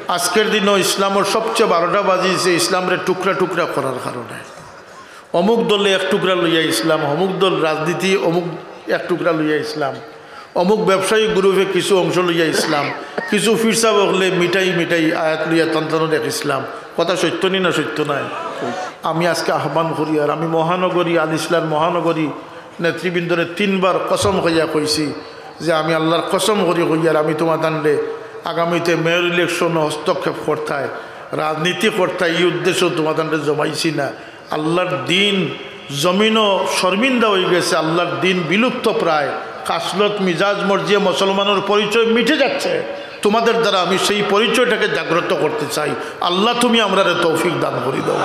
আজকের দিনও ইসলামর সবচেয়ে বারোটা বাজিছে ইসলামরে টুকরা টুকরা করার কারণে। অমুক দলে এক টুকরা লইয়া ইসলাম, অমুক দল রাজনীতি, অমুক এক টুকরা লইয়া ইসলাম, অমুক ব্যবসায়িক গ্রুপে কিছু অংশ লইয়া ইসলাম, কিছু ফিরসাব অকলে মিঠাই মিঠাই আয়াত লইয়া তান তানর এক ইসলাম। কথা সত্য নি না সত্য নায়? আমি আজকে আহ্বান করি, আর আমি মহানগরী, আল ইসলাম মহানগরী নেতৃবৃন্দরে তিনবার কসম খাইয়া কইছি যে আমি আল্লাহর কসম করি কইয়ার আমি তুমাতানরে আগামীতে মেয়র ইলেকশনে হস্তক্ষেপ করতায়, রাজনীতি করতায়, ই উদ্দেশ্য তুমাতানরে জমাইছি না। আল্লাহর দিন জমিনও শর্মিন্দা অইগেছে, আল্লাহর দিন বিলুপ্ত প্রায়। খাসলত, মিজাজ, মর্জিয়ে মুসলমানর পরিচয় মিটে যাচ্ছে। তোমাদের দ্বারা আমি সেই পরিচয়টাকে জাগ্রত করতে চাই। আল্লাহ, তুমি আমরারে তৌফিক দান করি দাও।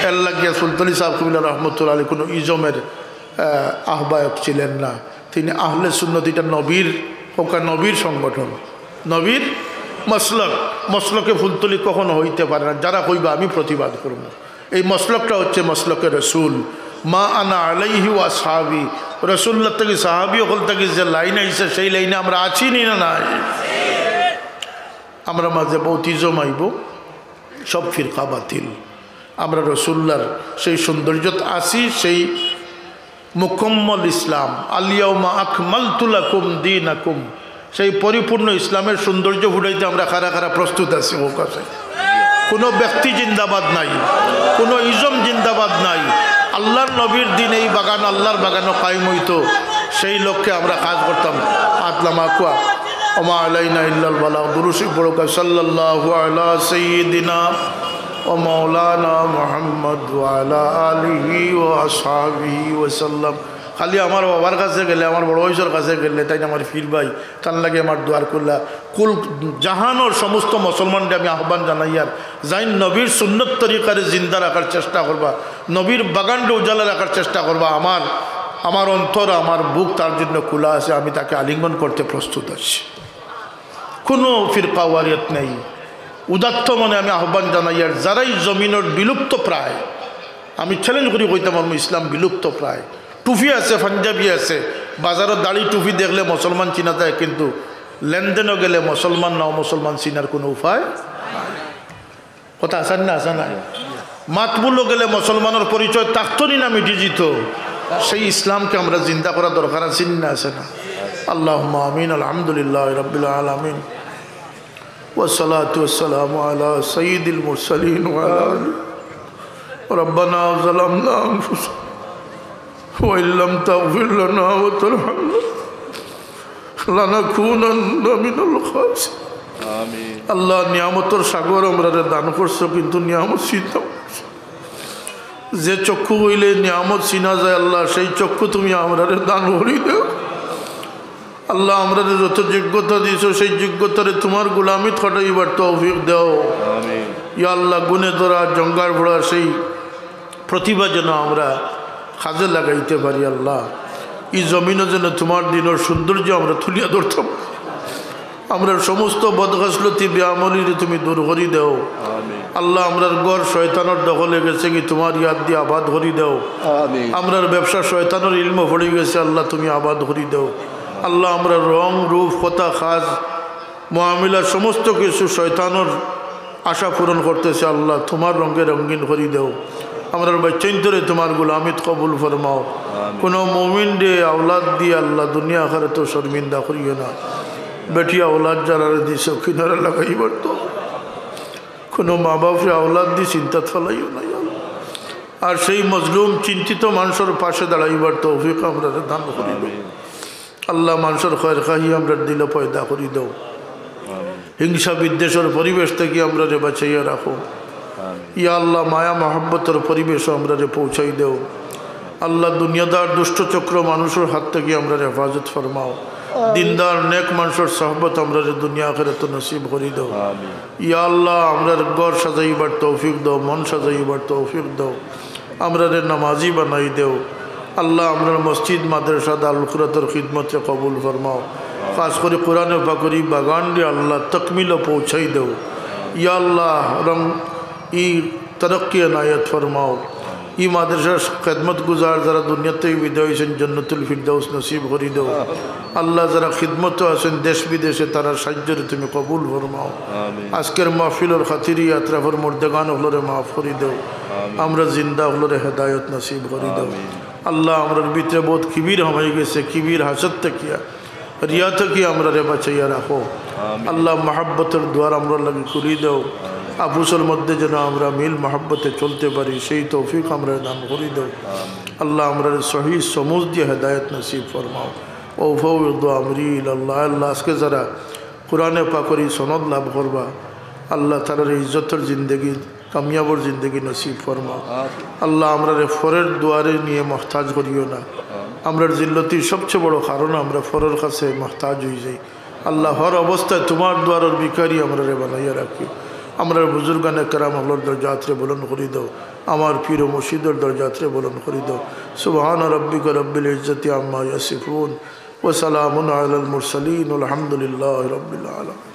এর লাগিয়া ফুলতলি সাব কিবলা রহমতুল্লাহ আলাইহি কুনু ইজমের, আহ, আহ্বায়ক ছিলেন না। তিনি আহলে সুন্নত, এটা নবীর, কউক্কা নবীর সংগঠন, নবীর মসলক। মসলকে ফুলতলি কখনো হইতে পারে না। যারা কইবা আমি প্রতিবাদ করব। এই মসলকটা হচ্ছে মসলকে রসুল। মা আনা আলাইহি ওয়া আসহাবি, রাসূলুল্লাহ থাকি সাহাবী অকল থাকি যে লাইন আইছে, সেই লাইনে আমরা আছি নি না নাই? আমরার মাঝে বৌদ্ধিজম আইবো, সব ফিরকা বাতিল। আমরা রাসূলুল্লাহর সেই সৌন্দর্যত আছি, সেই মুকম্মল ইসলাম, আল ইয়াউমা আকমালতু লাকুম দীনাকুম, সেই পরিপূর্ণ ইসলামের সৌন্দর্য ফুটাইতে আমরা খাড়া খাড়া প্রস্তুত আছি। অউ কাছে কোনো ব্যক্তি জিন্দাবাদ নাই, কোনো ইজম জিন্দাবাদ নাই। আল্লাহর নবীর দিন এই বাগান আল্লাহর বাগানও কায়েম অইতো, সেই লক্ষ্যে আমরা কাজ করতাম। আতলামা কুয়া, ওমা আলাইনা ইল্লাল বালাগ। দুরুদ শরীফ পড়ুক্কা, সাল্লাল্লাহু আলা সাইয়্যিদিনা ওয়া মাওলানা মুহাম্মদ ওয়া আলা আলিহি ওয়া আসহাবিহি ওয়া সাল্লাম। খালি আমার বাবার কাছে গেলে, আমার বড় ভাইসর কাছে গেলে, তাইন আমার পীর ভাই, তান লাগি আমার দুয়ার খুলা। কুল জাহানর সমস্ত মুসলমানরে আমি আহ্বান জানাইয়ার, যাইন নবীর সুন্নত তরিকারে জিন্দা রাখার চেষ্টা করবা, নবীর বাগানরে উজালা রাখার চেষ্টা করবা। আমার, আমার অন্তর, আমার বুক তার জন্য খোলা আছে, আমি তাকে আলিঙ্গন করতে প্রস্তুত আছি। কোনো ফিরকাওয়ারিয়ত নেই। উদাত্ত মনে আমি আহ্বান জানাইয়ার, যারাই জমিনর বিলুপ্ত প্রায়, আমি চ্যালেঞ্জ করি কইতাম পারমু, ইসলাম বিলুপ্ত প্রায়। টুপি আছে, পাঞ্জাবি আছে, বাজারো দাড়ি টুপি দেখলে মুসলমান চিনা যায়, কিন্তু লেনদেনও গেলে মুসলমান না অমুসলমান চিনার কোনো উপায় নাই। কথা আছে না, আছে না? মাতবুলো গেলে মুসলমানর পরিচয় থাকতো নি না মিটি যিত। সেই ইসলামকে আমরা জিন্দা করা দরকার আছে নি না, আছে না? আল্লাহুম্মা আমিন। আলহামদুলিল্লাহি রাব্বিল আলামিন। والصلاة والسلام على سيد المرسلين وعلى آله. ربنا ظلمنا أنفسنا وإن لم تغفر لنا وترحمنا لنكونن من الخاسرين. আমিন। আল্লাহ, নিয়ামতর সাগর আমরারে দান করছো, কিন্তু নিয়ামত চিনতাম পারছি না। যে চক্ষু অইলে নিয়ামত চিনা যায়, আল্লাহ, সেই চক্ষু তুমি আমরারে দান করি দেও। আল্লাহ, আমরারে যত যোগ্যতা দিছো, সেই যোগ্যতারে তোমার গোলামিত খাটাইবার তৌফিক দেও। আমিন। ইয়া আল্লাহ, গুণে ধরা, জঙ্গার ভরা সেই প্রতিভা যেন আমরা কাজে লাগাইতে পারি। আল্লাহ, এই জমিনও যেন তোমার দিনের সৌন্দর্য আমরা তুলিয়া ধরতাম। আমরার সমস্ত বদখসলতি বেআমলিরে তুমি দূর করি দেও। আমিন। আল্লাহ, আমরার ঘর শয়তানর দখলে গেছে কি, তোমার ইয়াদ দিয়া আবাদ করি দেও। আমিন। আমরার ব্যবসা শয়তানর ইলমো পড়ি গেছে, আল্লাহ তুমি আবাদ করি দেও। আল্লাহ, আমরার রং, রূপ, কথা, কাজ, মুআমিলা সমস্ত কিছু শয়তানর আশা পূরণ করতেছে, আল্লাহ তোমার রঙে রঙিন করি দেও। আমরার বাচ্চাইন্তরে তোমার গোলামিত কবুল ফরমাও। আমিন। কোনো মুমিনরে আওলাদ দিয়া আল্লাহ দুনিয়া আখিরাতো শর্মিন্দা করিও না। বেটি আওলাদ যারারে দিছো, কিনারা লাগাইবার তো। কোনো মা বাপরে আওলাদ দি চিন্তাত ফালাইও না, ইয়া আল্লাহ। আর সেই মজলুম চিন্তিত মানুষর পাশে দাঁড়াইবার তৌফিক আমরারে দান করি দেও। আমিন। আল্লাহ, মানুষর খয়ের খাহি আমরার দিলো পয়দা করি দেও। আমিন। হিংসা বিদ্বেষর পরিবেশ থাকি আমরারে বাঁচাইয়া রাখো। আমিন। ইয়া আল্লাহ, মায়া মহব্বতর পরিবেশও আমরারে পৌঁছাই দেও। আল্লাহ, দুনিয়াদার দুষ্ট চক্র মানুষর হাত থাকি আমরারে হেফাজত ফরমাও। আমিন। দিনদার নেক মানুষর সোহবত আমরারে দুনিয়া আখিরাতো নসিব করি দেও। আমিন। ইয়া আল্লাহ, আমরার ঘর সাজাইবার তৌফিক দেও, মন সাজাইবার তৌফিক দেও, আমরারে নামাজি বানাই দেও। আল্লাহ, আমরার মসজিদ, মাদ্রাসা, দারুল কুরাতর খিদমতরে কবুল ফরমাও। খাস করি কোরআনে পাকর ই বাগানরে আল্লাহ তকমিলো পৌঁছাই দেও। ইয়া আল্লাহ, রং ই তরক্কি এনায়েত ফরমাও। ই মাদ্রাসার খেদমত গুজার যারা দুনিয়াতে বিদায় হইছেন, জন্নতুল ফিরদাউস নসিব করি দেও। আল্লাহ, যারা খিদমতো আছেন দেশ বিদেশে, তারার সাহায্যরে তুমি কবুল ফরমাও। আমিন। আজকের মাহফিলর খাতিরে আতরাফর মুর্দেগান অকলরে মাফ করি দেও। আমিন। আমরা জিন্দা অকলরে হেদায়ত নসিব করি দেও। আমিন। আল্লাহ, আমরার ভিতরে বহুত কিবির হামাই গেছে, কিবির হাসদ থাকিয়া, রিয়া থাকি আমরারে বাঁচাইয়া রাখো। আমিন। আল্লাহ, মহব্বতর দুয়ার আমরার লাগি খুলি দেও। আমিন। আফুসর মধ্যে যেন আমরা মিল মহব্বতে চলতে পারি, সেই তৌফিক আমরারে দান করি দেও। আমিন। আল্লাহ, আমরারে সহি সমুজ দিয়া হেদায়ত নসিব ফরমাও। وأفوض أمري إلى الله। আল্লাহ, আজকে যারা কোরআনে পাকর ই সনদ লাভ করবা, আল্লাহ, তারারে ইজ্জতর জিন্দেগি, কামিয়াবর জিন্দেগি নসিব ফরমাও। আল্লাহ, আমরারে ফরের দুয়ারে নিয়ে মহতাজ করিও না। আমরার জিল্লতির সবচেয়ে বড় কারণ আমরা ফরের কাছে মহতাজ হয়ে যাই। আল্লাহ, হর অবস্থায় তোমার দুয়ারর ভিখারি আমরারে বানাইয়া রাখিও। আমরার বুজুর্গানে কেরাম অকলর দরজাতরে বুলন্দ করি দেও। আমার পীর ও মুর্শিদর দরজাতরে বুলন্দ করি দেও। سبحان ربك رب العزة عما يصفون وسلام على المرسلين والحمد لله رب العالمين।